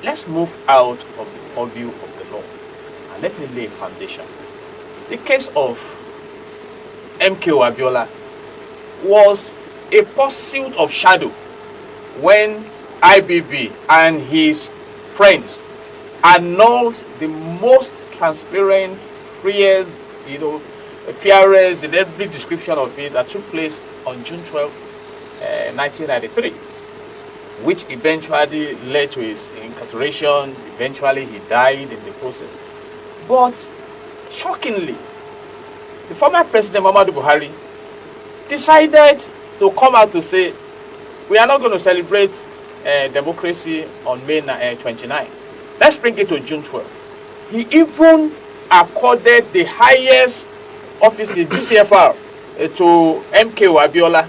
[SPEAKER 9] Let's move out of the purview of the law and let me lay a foundation. The case of MKO Abiola was a pursuit of shadow when IBB and his friends annulled the most transparent, freest, you know, fairest in every description of it that took place on June 12, 1993, which eventually led to his incarceration. Eventually, he died in the process. But shockingly, the former president Muhammadu Buhari decided to come out to say, we are not going to celebrate democracy on May 29. Let's bring it to June 12. He even accorded the highest office, the GCFR, to MKO Abiola,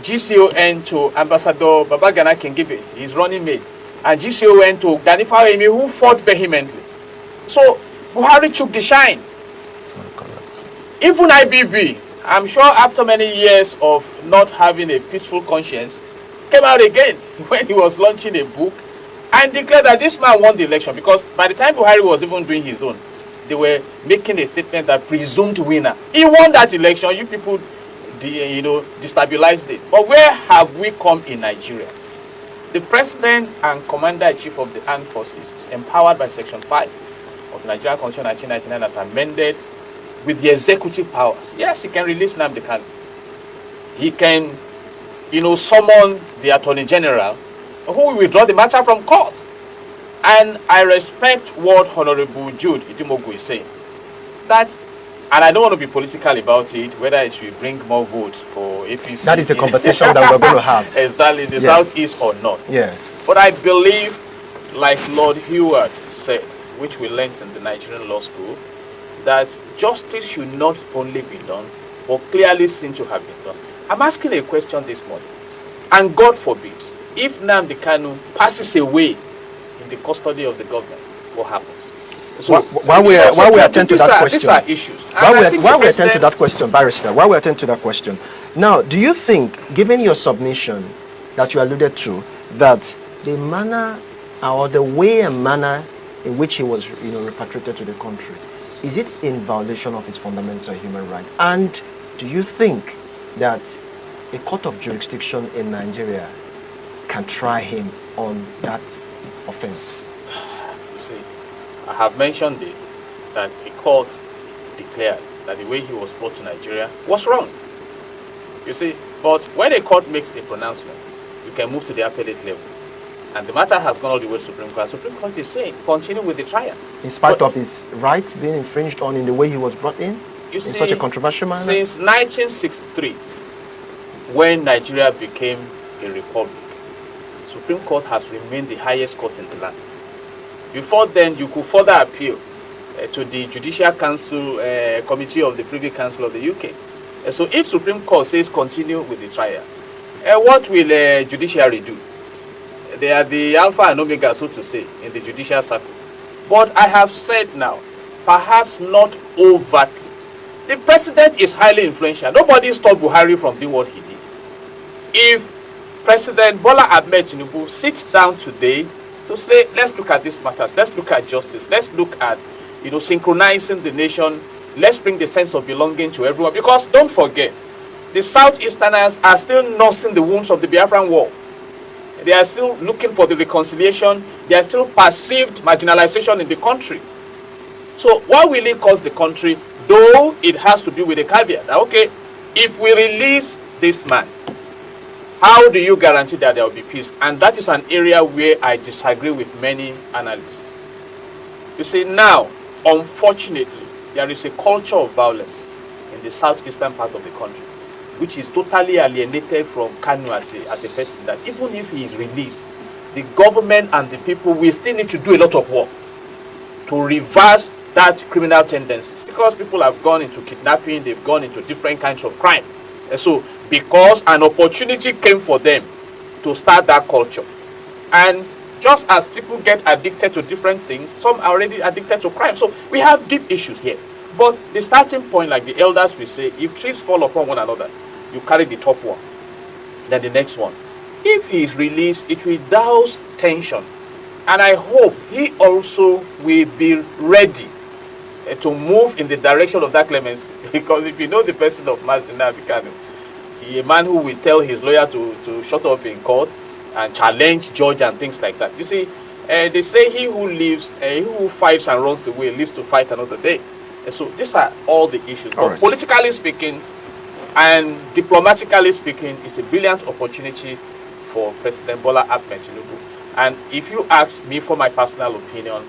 [SPEAKER 9] GCON to Ambassador Babagana Kingibe, his running mate, and GCON to Gani Fawehinmi, who fought vehemently. So Buhari took the shine. Even IBB, I'm sure after many years of not having a peaceful conscience, came out again when he was launching a book and declared that this man won the election, because by the time Buhari was even doing his own, they were making a statement that presumed winner. He won that election. You people, destabilized it. But where have we come in Nigeria? The president and commander-in-chief of the armed forces is empowered by Section 5 of the Nigerian Constitution 1999 as amended with the executive powers. Yes, he can release Nnamdi Kanu. He can, summon the Attorney General, who will withdraw the matter from court. And I respect what Honorable Jude Idimogu is saying. That, and I don't want to be political about it, whether it will bring more votes for APC.
[SPEAKER 11] That is a conversation that we're going to have.
[SPEAKER 9] Exactly, in the Southeast or not. But I believe, like Lord Hewart said, which we learned in the Nigerian law school, that justice should not only be done, but clearly seen to have been done. I'm asking a question this morning, and God forbid, if Nnamdi Kanu passes away in the custody of the government, what happens? So
[SPEAKER 11] while we attend to that question,
[SPEAKER 9] these are issues.
[SPEAKER 11] While we attend to that question, Barrister, while we attend to that question, now, do you think, given your submission that you alluded to, that the manner or the way and manner in which he was, repatriated to the country, is it in violation of his fundamental human right? And do you think that a court of jurisdiction in Nigeria can try him on that offense?
[SPEAKER 9] You see, I have mentioned this, that a court declared that the way he was brought to Nigeria was wrong. You see, but when a court makes a pronouncement, you can move to the appellate level. And the matter has gone all the way to Supreme Court. Supreme Court is saying, continue with the trial.
[SPEAKER 11] In spite of his rights being infringed on in the way he was brought in?
[SPEAKER 9] You
[SPEAKER 11] in
[SPEAKER 9] see,
[SPEAKER 11] such a controversial manner?
[SPEAKER 9] Since 1963, when Nigeria became a republic, Supreme Court has remained the highest court in the land. Before then, you could further appeal to the Judicial Council Committee of the Privy Council of the UK. So if Supreme Court says continue with the trial, what will judiciary do? They are the alpha and omega, so to say, in the judicial circle. But I have said now, perhaps not overtly. The president is highly influential. Nobody stopped Buhari from doing what he did. If President Bola Ahmed Tinubu sits down today to say, let's look at these matters, let's look at justice, let's look at, synchronizing the nation, let's bring the sense of belonging to everyone. Because don't forget, the Southeasterners are still nursing the wounds of the Biafran War. They are still looking for the reconciliation. They are still perceived marginalization in the country. So what will it cost the country? Though it has to be with a caveat. That, okay, if we release this man, how do you guarantee that there will be peace? And that is an area where I disagree with many analysts. You see, now, unfortunately, there is a culture of violence in the southeastern part of the country, which is totally alienated from Kanu as a person, that even if he is released, the government and the people will still need to do a lot of work to reverse that criminal tendencies, because people have gone into kidnapping, they've gone into different kinds of crime. And so, because an opportunity came for them to start that culture. And just as people get addicted to different things, some are already addicted to crime. So we have deep issues here. But the starting point, like the elders will say, if trees fall upon one another, you carry the top one, then the next one. If he is released, it will douse tension. And I hope he also will be ready to move in the direction of that clemency. Because if you know the person of Mazi Nnamdi Kanu, he a man who will tell his lawyer to shut up in court and challenge judge and things like that. You see, they say he who fights and runs away lives to fight another day. And so these are all the issues.
[SPEAKER 11] All
[SPEAKER 9] But politically speaking and diplomatically speaking, it's a brilliant opportunity for President Bola Ahmed Tinubu. And if you ask me for my personal opinion,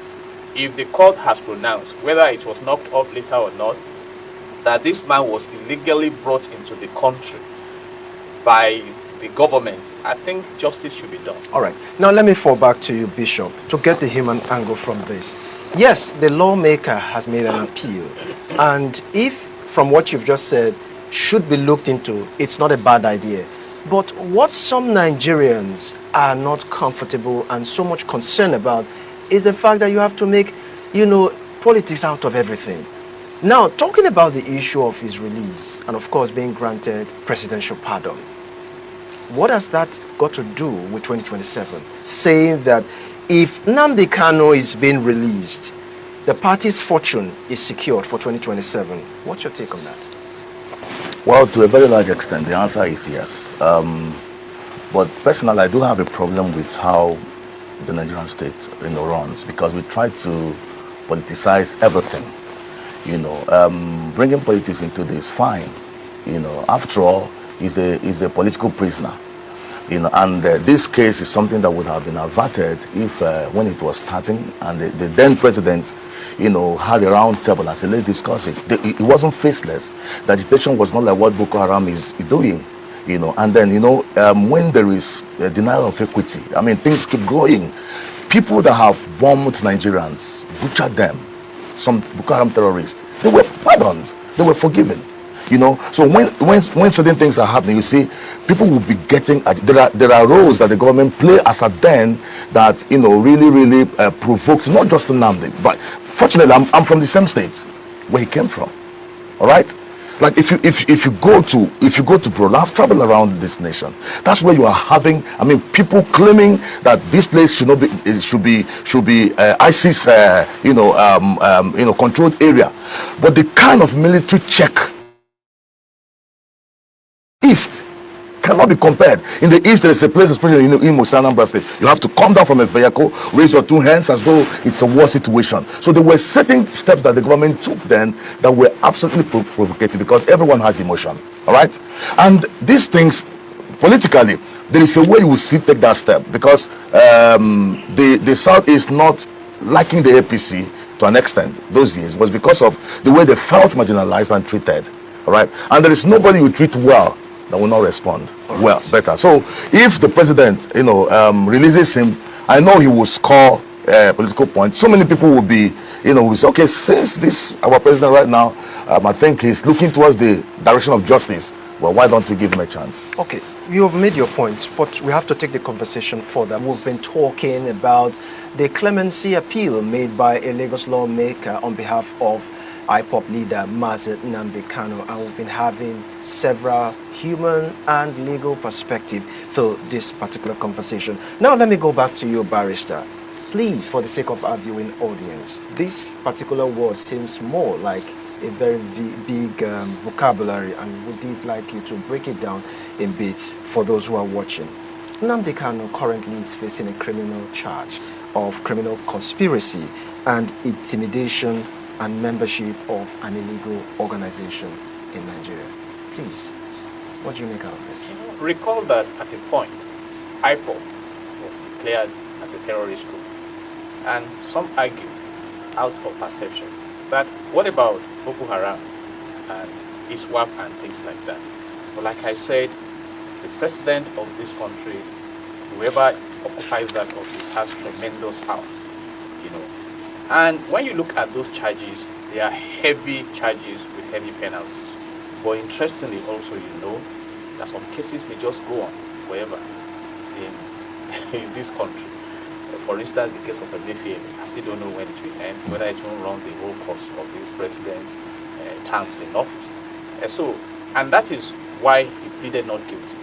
[SPEAKER 9] if the court has pronounced, whether it was knocked off later or not, that this man was illegally brought into the country by the government, I think justice should be done.
[SPEAKER 11] All right. Now let me fall back to you, Bishop, to get the human angle from this. Yes, the lawmaker has made an appeal. And if, from what you've just said, should be looked into, it's not a bad idea. But what some Nigerians are not comfortable and so much concerned about is the fact that you have to make, Politics out of everything. Now, talking about the issue of his release and, of course, being granted presidential pardon, what has that got to do with 2027? Saying that if Nnamdi Kanu is being released, the party's fortune is secured for 2027. What's your take on that?
[SPEAKER 6] Well, to a very large extent, the answer is yes. But personally, I do have a problem with how the Nigerian state runs, because we try to politicize everything. Bringing politics into this, fine. After all, he's a political prisoner. And this case is something that would have been averted if, when it was starting, and the then president had a round table and said, let's discuss it. It wasn't faceless. The agitation was not like what Boko Haram is doing. And then, when there is a denial of equity, I mean, things keep growing. People that have bombed Nigerians, butchered them, some Boko Haram terrorists, they were pardoned, they were forgiven. So when certain things are happening, you see, people will be getting, there are roles that the government play as at then that really, really provoked not just Nnamdi, but fortunately, I'm from the same state where he came from. All right? Like if you go to Bro, I've traveled around this nation. That's where you are having, I mean, people claiming that this place should not be, it should be ISIS, controlled area. But the kind of military check east cannot be compared. In the east, there is a place, especially in Imo, Anambra State, you have to come down from a vehicle, raise your two hands as though it's a war situation. So there were certain steps that the government took then that were absolutely provocative, because everyone has emotion. All right? And these things, politically, there is a way you will see take that step, because the South is not liking the APC to an extent those years was because of the way they felt marginalized and treated. All right? And there is nobody you treat well that will not respond well better. So if the president releases him, I know he will score political points. So many people will be, you know, will say, okay, since this our president right now, I think he's looking towards the direction of justice. Well, why don't we give him a chance?
[SPEAKER 11] Okay, you have made your points, but we have to take the conversation further. We've been talking about the clemency appeal made by a Lagos lawmaker on behalf of IPOB leader Mazi Nnamdi Kanu, and we've been having several human and legal perspective to this particular conversation. Now let me go back to you, barrister. Please, for the sake of our viewing audience, this particular word seems more like a very big vocabulary, and we did like you to break it down in bits for those who are watching. Nnamdi Kanu currently is facing a criminal charge of criminal conspiracy and intimidation and membership of an illegal organization in Nigeria. Please, what do you make out of this?
[SPEAKER 9] Recall that at a point, IPOB was declared as a terrorist group. And some argue, out of perception, that what about Boko Haram and ISWAP and things like that? But like I said, the president of this country, whoever occupies that office, has tremendous power. And when you look at those charges, they are heavy charges with heavy penalties. But interestingly, also, you know that some cases may just go on forever in this country. For instance, the case of Emefiele, I still don't know when it will end, whether it will run the whole course of this president's terms in office. And that is why he pleaded not guilty.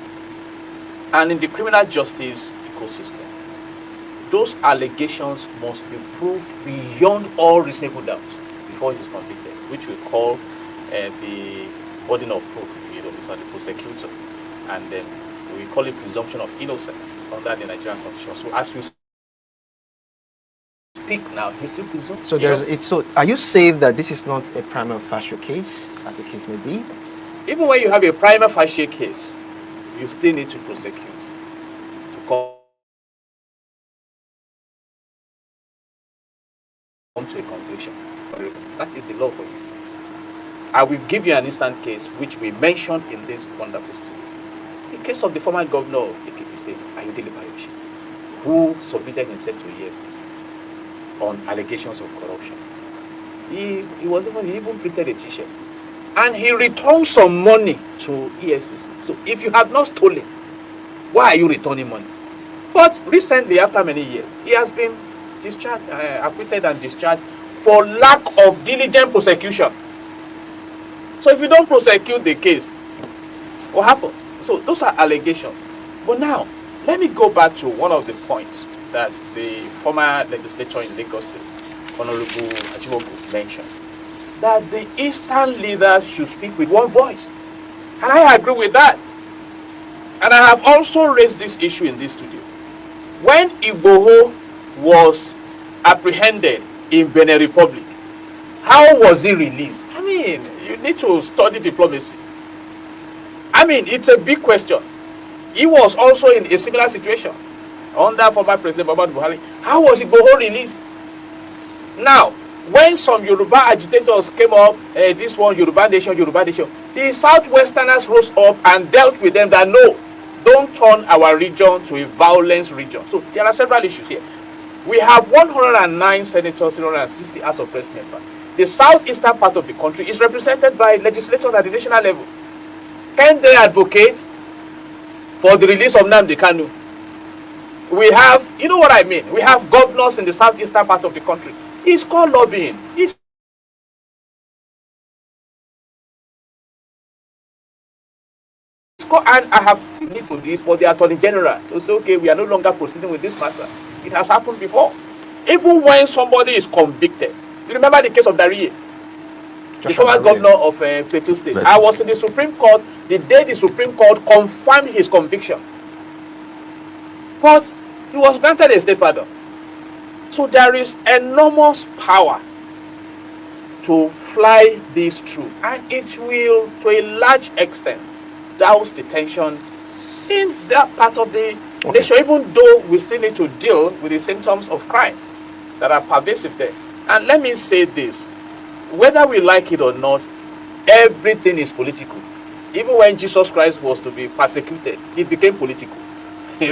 [SPEAKER 9] And in the criminal justice ecosystem, those allegations must be proved beyond all reasonable doubt before he is convicted, which we call the burden of proof. It's on the prosecutor. And then we call it presumption of innocence under the Nigerian Constitution. So as we speak now, he's still presumed.
[SPEAKER 11] So there's it's so are you saying that this is not a prima facie case, as the case may be?
[SPEAKER 9] Even when you have a prima facie case, you still need to prosecute to come to a conclusion. That is the law for you. I will give you an instant case which we mentioned in this wonderful studio. The case of the former governor of Ekiti State, Ayodele Fayose, who submitted himself to EFCC on allegations of corruption. He even printed a t-shirt. And he returned some money to EFCC. So if you have not stolen, why are you returning money? But recently, after many years, he has been discharged, acquitted and discharged for lack of diligent prosecution. So if you don't prosecute the case, what happens? So those are allegations. But now, let me go back to one of the points that the former legislator in Lagos State, Honorable Achimugu, mentioned, that the Eastern leaders should speak with one voice. And I agree with that. And I have also raised this issue in this studio. When Igboho was apprehended in Benin Republic, how was he released? I mean, you need to study diplomacy. I mean, it's a big question. He was also in a similar situation under former President Muhammadu Buhari. How was Igboho released? Now, when some Yoruba agitators came up, this one, Yoruba nation, Yoruba nation, the Southwesterners rose up and dealt with them that no, don't turn our region to a violence region. So there are several issues here. We have 109 senators, 360 House of Press members. The southeastern part of the country is represented by legislators at the national level. Can they advocate for the release of Nnamdi Kanu? We have, you know what I mean? We have governors in the southeastern part of the country. It's called lobbying. It's called, and I have need for this for the Attorney General to say, okay, we are no longer proceeding with this matter. It has happened before. Even when somebody is convicted, you remember the case of Dariye, the former governor of Plateau State. I was in the Supreme Court the day the Supreme Court confirmed his conviction. But he was granted a state pardon. So there is enormous power to fly this through, and it will, to a large extent, douse the tension in that part of the nation, even though we still need to deal with the symptoms of crime that are pervasive there. And let me say this, whether we like it or not, everything is political. Even when Jesus Christ was to be persecuted, it became political.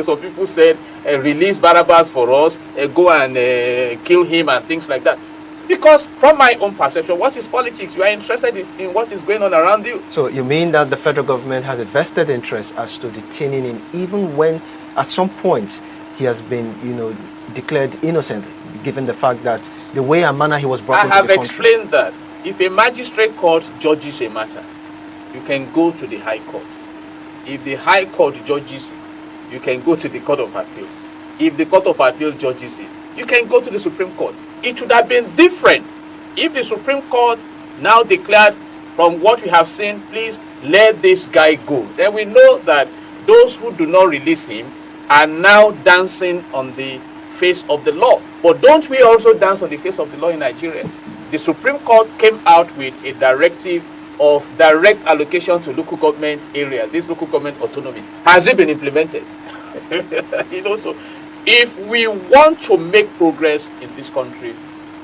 [SPEAKER 9] Some people said, release Barabbas for us, go and kill him and things like that. Because from my own perception, what is politics? You are interested in what is going on around you.
[SPEAKER 11] So you mean that the federal government has a vested interest as to detaining him, even when at some point he has been, you know, declared innocent, given the fact that the way and manner he was brought
[SPEAKER 9] I
[SPEAKER 11] into
[SPEAKER 9] have
[SPEAKER 11] the country.
[SPEAKER 9] explained that if a magistrate court judges a matter, you can go to the high court. If the high court judges you, you can go to the court of appeal. If the court of appeal judges it, you can go to the Supreme Court. It would have been different if the Supreme Court now declared, from what we have seen, please let this guy go. Then we know that those who do not release him are now dancing on the face of the law. But don't we also dance on the face of the law in Nigeria? The Supreme Court came out with a directive of direct allocation to local government areas, this local government autonomy. Has it been implemented? You know, so if we want to make progress in this country,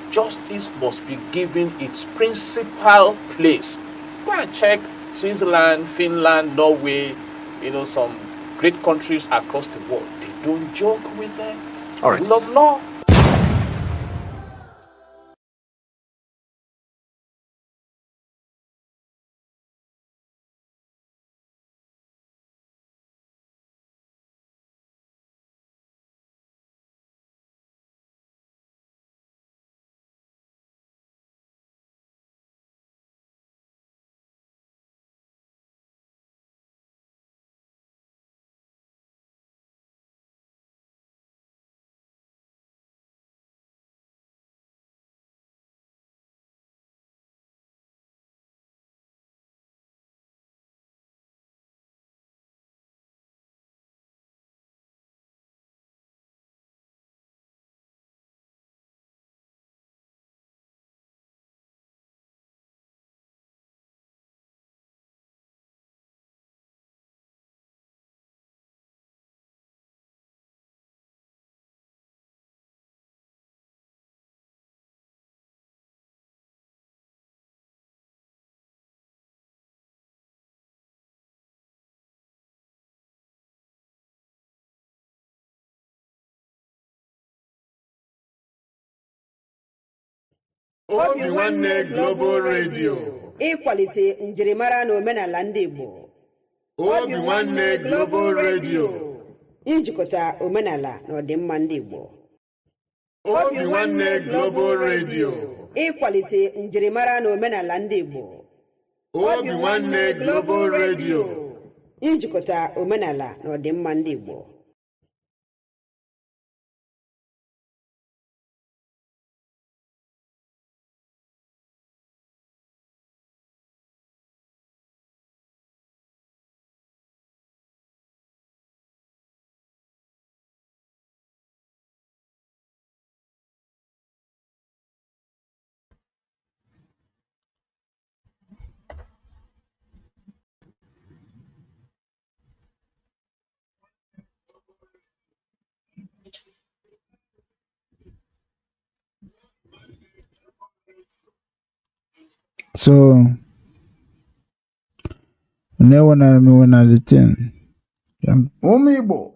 [SPEAKER 9] justice must be given its principal place. Go and check Switzerland, Finland, Norway, you know, some great countries across the world. They don't joke with them.
[SPEAKER 11] All right.
[SPEAKER 9] Rule of law.
[SPEAKER 12] Obi Nwanne Global Radio.
[SPEAKER 13] Ịkwalite njirimara na omenala ndị Igbo.
[SPEAKER 12] Obi Nwanne Global Radio.
[SPEAKER 13] Ijikọta omenala na ọdịmma ndị Igbo.
[SPEAKER 12] Obi Nwanne Global Radio.
[SPEAKER 13] Ịkwalite njirimara na omenala ndị Igbo.
[SPEAKER 12] Obi Nwanne Global Radio.
[SPEAKER 13] Ijikọta omenala na ọdịmma ndị Igbo.
[SPEAKER 8] So na-ewenara m iwe na the thing.
[SPEAKER 3] Ụmụ Igbo,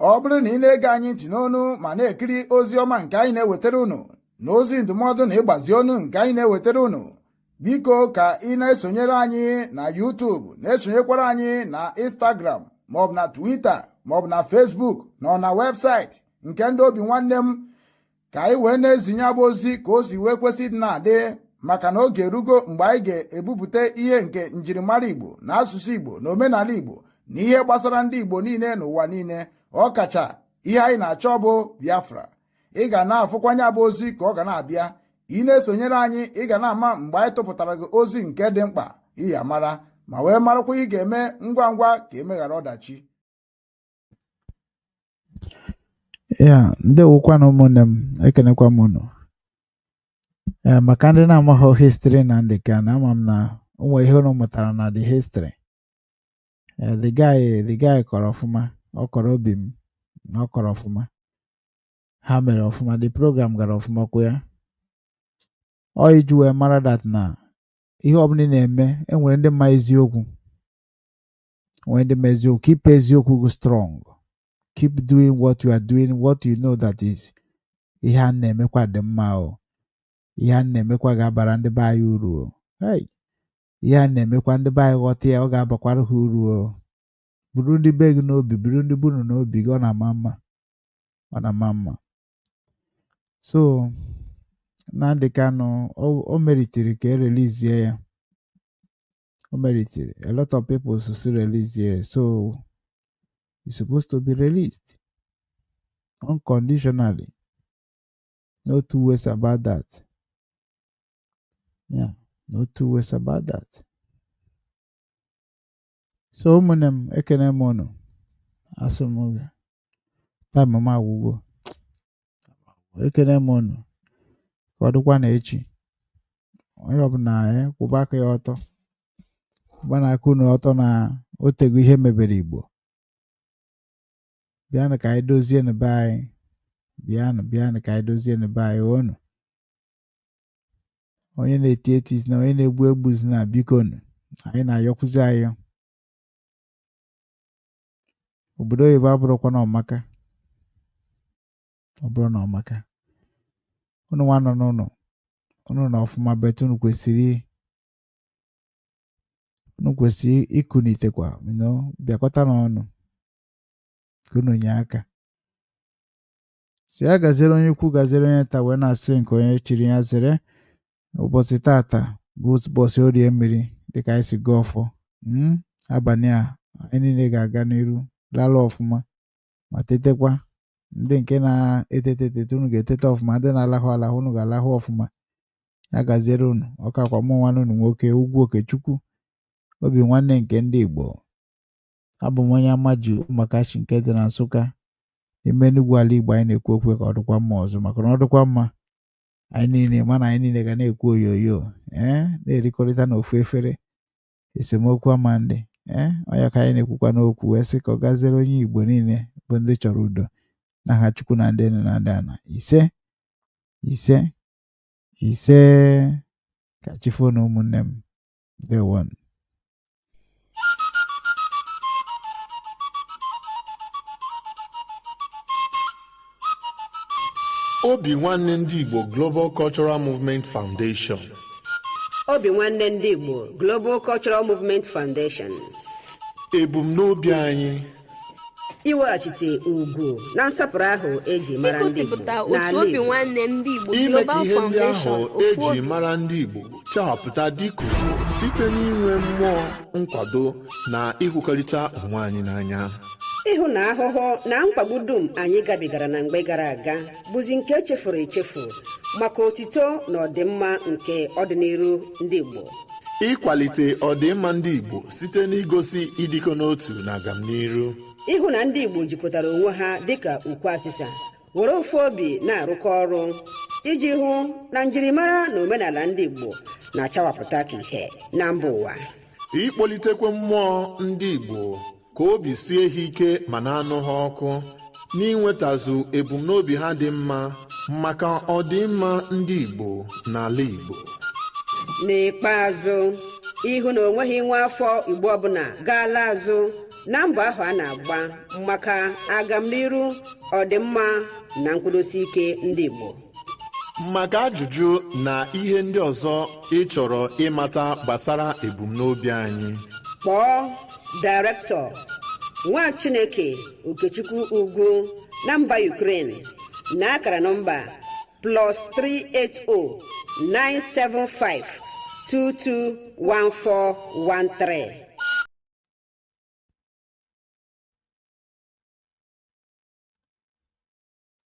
[SPEAKER 3] ọ bụrụ na ị na-ege anyị ntị n'onu ma na-ekiri ozi ọma nke anyị na-ewetara unu na ozi ndụmọdụ na ịgbazi onu nke anyị na-ewetara unu, biko ka ị na-esonyere anyị na YouTube, na-esonyekwara anyị na Instagram, maọbụ na Twitter, maọbụ na Facebook, na ọ na webụsaịtị nke ndị Obi Nwanne m, ka anyị wee na-ezinye abụ ozi ka o si wee kwesị ịdị na-adị, maka na oge erugo mgbe anyị ga-ebupụta ihe nke njirimara Igbo na asụsụ Igbo na omenala Igbo na ihe gbasara ndị Igbo niile n'ụwa niile, ọkacha ihe anyị na-achọ bụ Biafra. Ị ga na-afụkwanye abụ ozi ka ọ ga na-abịa. Ị na-esonyere anyị, ị ga na-ama mgbe anyị tụpụtara gị ozi nke dị mkpa iyi amara ma wee marakwa ị ga-eme ngwa ngwa ka emeghara ọdachi.
[SPEAKER 8] Ya ndewokwana ụmụnne m, ekenekwa m unu. Ee, maka ndị na-amaghị history Nnamdi Kanu, ama m na o nwere ihe unu mụtara na the history. Ee, the guy kọrọ ọfụma, ọ kọrọ obi m na ọ kọrọ ọfụma. Ha mere ọfụma, the program gara ọfụma kwụ ya. Ọ iji wee mara that na ihe ọbụla ị na-eme, enwere ndị mma eziokwu, nwere ndị mma eziokwu. Keep eziokwu gị strong, keep doing what you are doing, what you know that is ihe a na-emekwa dị mma o, ihe a na-emekwa ga-abara ndị be anyị uru o. Hey, ihe a na-emekwa ndị be anyị ghọta ya, ọ ga-abakwara ha uru o. Buru ndị be gị n'obi, buru ndị bunu n'obi gị, ọ na-ama mma, ọ na-ama mma. So Nnamdi Kanu o meritiri ka e release ya, o meritiri. A lot of people so release ya, so he's supposed to be released unconditionally, no two ways about that. Yeah, no two ways about that. So ụmụnne m, ekene m unu. Asị m oge time m agwụgo. Ekene m unu, ka ọ dịkwa na echi. Onye ọbụla ya kwụba aka ya ọtọ, kwụba na aka unu ọtọ na otego ihe mebere Igbo. Bịanụ ka anyị dozie be anyị, bịanụ, bịanụ ka anyị dozie be anyị unu. Onye na-eti eti na onye na-egbu egbuzi na, biko nu, anyị na-ayọkwụzi ayọ. Obodo oyibo abụrụkwa na ọmaka, ọ bụrụ na ọmaka unu nwa nọ n'ụlọ unu na ọfụma, but unu kwesịrị ikunitekwa, bịakọta n'ọnụ ka unu nye aka. Si ya gaziere onye ukwu, gaziere onye nta, wee na-asị nke onye chiri ya zere. Ụbọchị tata bụ ụbọchị Orie mmiri, dịka anyị si gụọ ọfọ. Abalị a anyị niile ga-aga n'iru lalụ ọfụma ma tetekwa. Ndị nke na-etete etete, unu ga-etete ọfụma. Ndị na-alahụ alahụ, unu ga-alahụ ọfụma. Ya gaziere unu. Ọkakwa mụ nwanne unu nwoke, Ugwu Okechukwu, Obi Nwanne nke ndị Igbo. Abụ m onye Amaji Ụmụakachi nke dị na Nsụka n'ime Enugwu, ala Igbo. Anyị na-ekwu okwu ka ọ dịkwa mma ọzọ, maka na ọ dịkwa mma, anyị niile mana anyị niile ga na-ekwu oyoyo, ee, na-erikọrịta n'ofu efere, esemokwu ama ndị ee. Ọnya ka anyị na-ekwukwa n'okwu wee sị ka ọ gaziere onye Igbo niile bụ ndị chọrọ udo n'aha Chukwu na ndị nne na ndị ana. Ise, ise, ise. Ka chi foo na ụmụnne m. Ndewonu.
[SPEAKER 1] Obi Nwanne ndị Igbo Global Cultural Movement Foundation.
[SPEAKER 13] Obi Nwanne ndị Igbo Global Cultural Movement Foundation.
[SPEAKER 1] Ebumnobi anyị
[SPEAKER 13] Iweghachite ugwu na nsọpụrụ ahụ eji mara ndị Igbo
[SPEAKER 14] Igosipụta otu
[SPEAKER 13] n'ala
[SPEAKER 14] obi
[SPEAKER 13] Igbo.
[SPEAKER 14] nwanne ndị Igbo
[SPEAKER 1] Ime ka
[SPEAKER 14] Global
[SPEAKER 1] ihe ndị ahụ
[SPEAKER 14] Foundation ofu
[SPEAKER 1] eji
[SPEAKER 14] obi
[SPEAKER 1] mara ndị Igbo chawapụta dịka ugwu site n'inwe mmụọ nkwado na ịhụkọrịta onwe anyị n'anya.
[SPEAKER 13] Ịhụ na ahụhụ na mkpagbu dum anyị gabigara na mgbe gara aga bụzi nke echefuru echefu maka otito na ọdịmma nke ọdịnihu ndị Igbo.
[SPEAKER 1] Ịkwalite ọdịmma ndị Igbo site n'igosi ịdịkọ n'otu na agamniru.
[SPEAKER 13] Ịhụ na ndị Igbo jikọtara onwe ha dịka ukwu asịsa, were ofu obi na-arụkọ ọrụ iji hụ na njirimara na omenala ndị Igbo na-achawapụta ka ihe na mba ụwa.
[SPEAKER 1] Ịkpọlitekwe mmụọ ndị Igbo ka obi sie ha ike ma na-anụ ha ọkụ n'inwetazu ebumnobi ha dị mma maka ọdịmma ndị Igbo n'ala Igbo.
[SPEAKER 13] N'ikpeazụ, ịhụ na onweghị nwa afọ Igbo ọbụla gaala azụ na mbọ ahụ a na-agba maka agamniru, ọdịmma na nkwụdosi ike ndị Igbo.
[SPEAKER 1] Maka ajụjụ na ihe ndị ọzọ ị chọrọ ịmata gbasara ebumnobi anyị,
[SPEAKER 13] kpọọ Director Nwa Chineke Okechukwu Ugwu na mba Ukraine na akara nọmba +380 975 221413.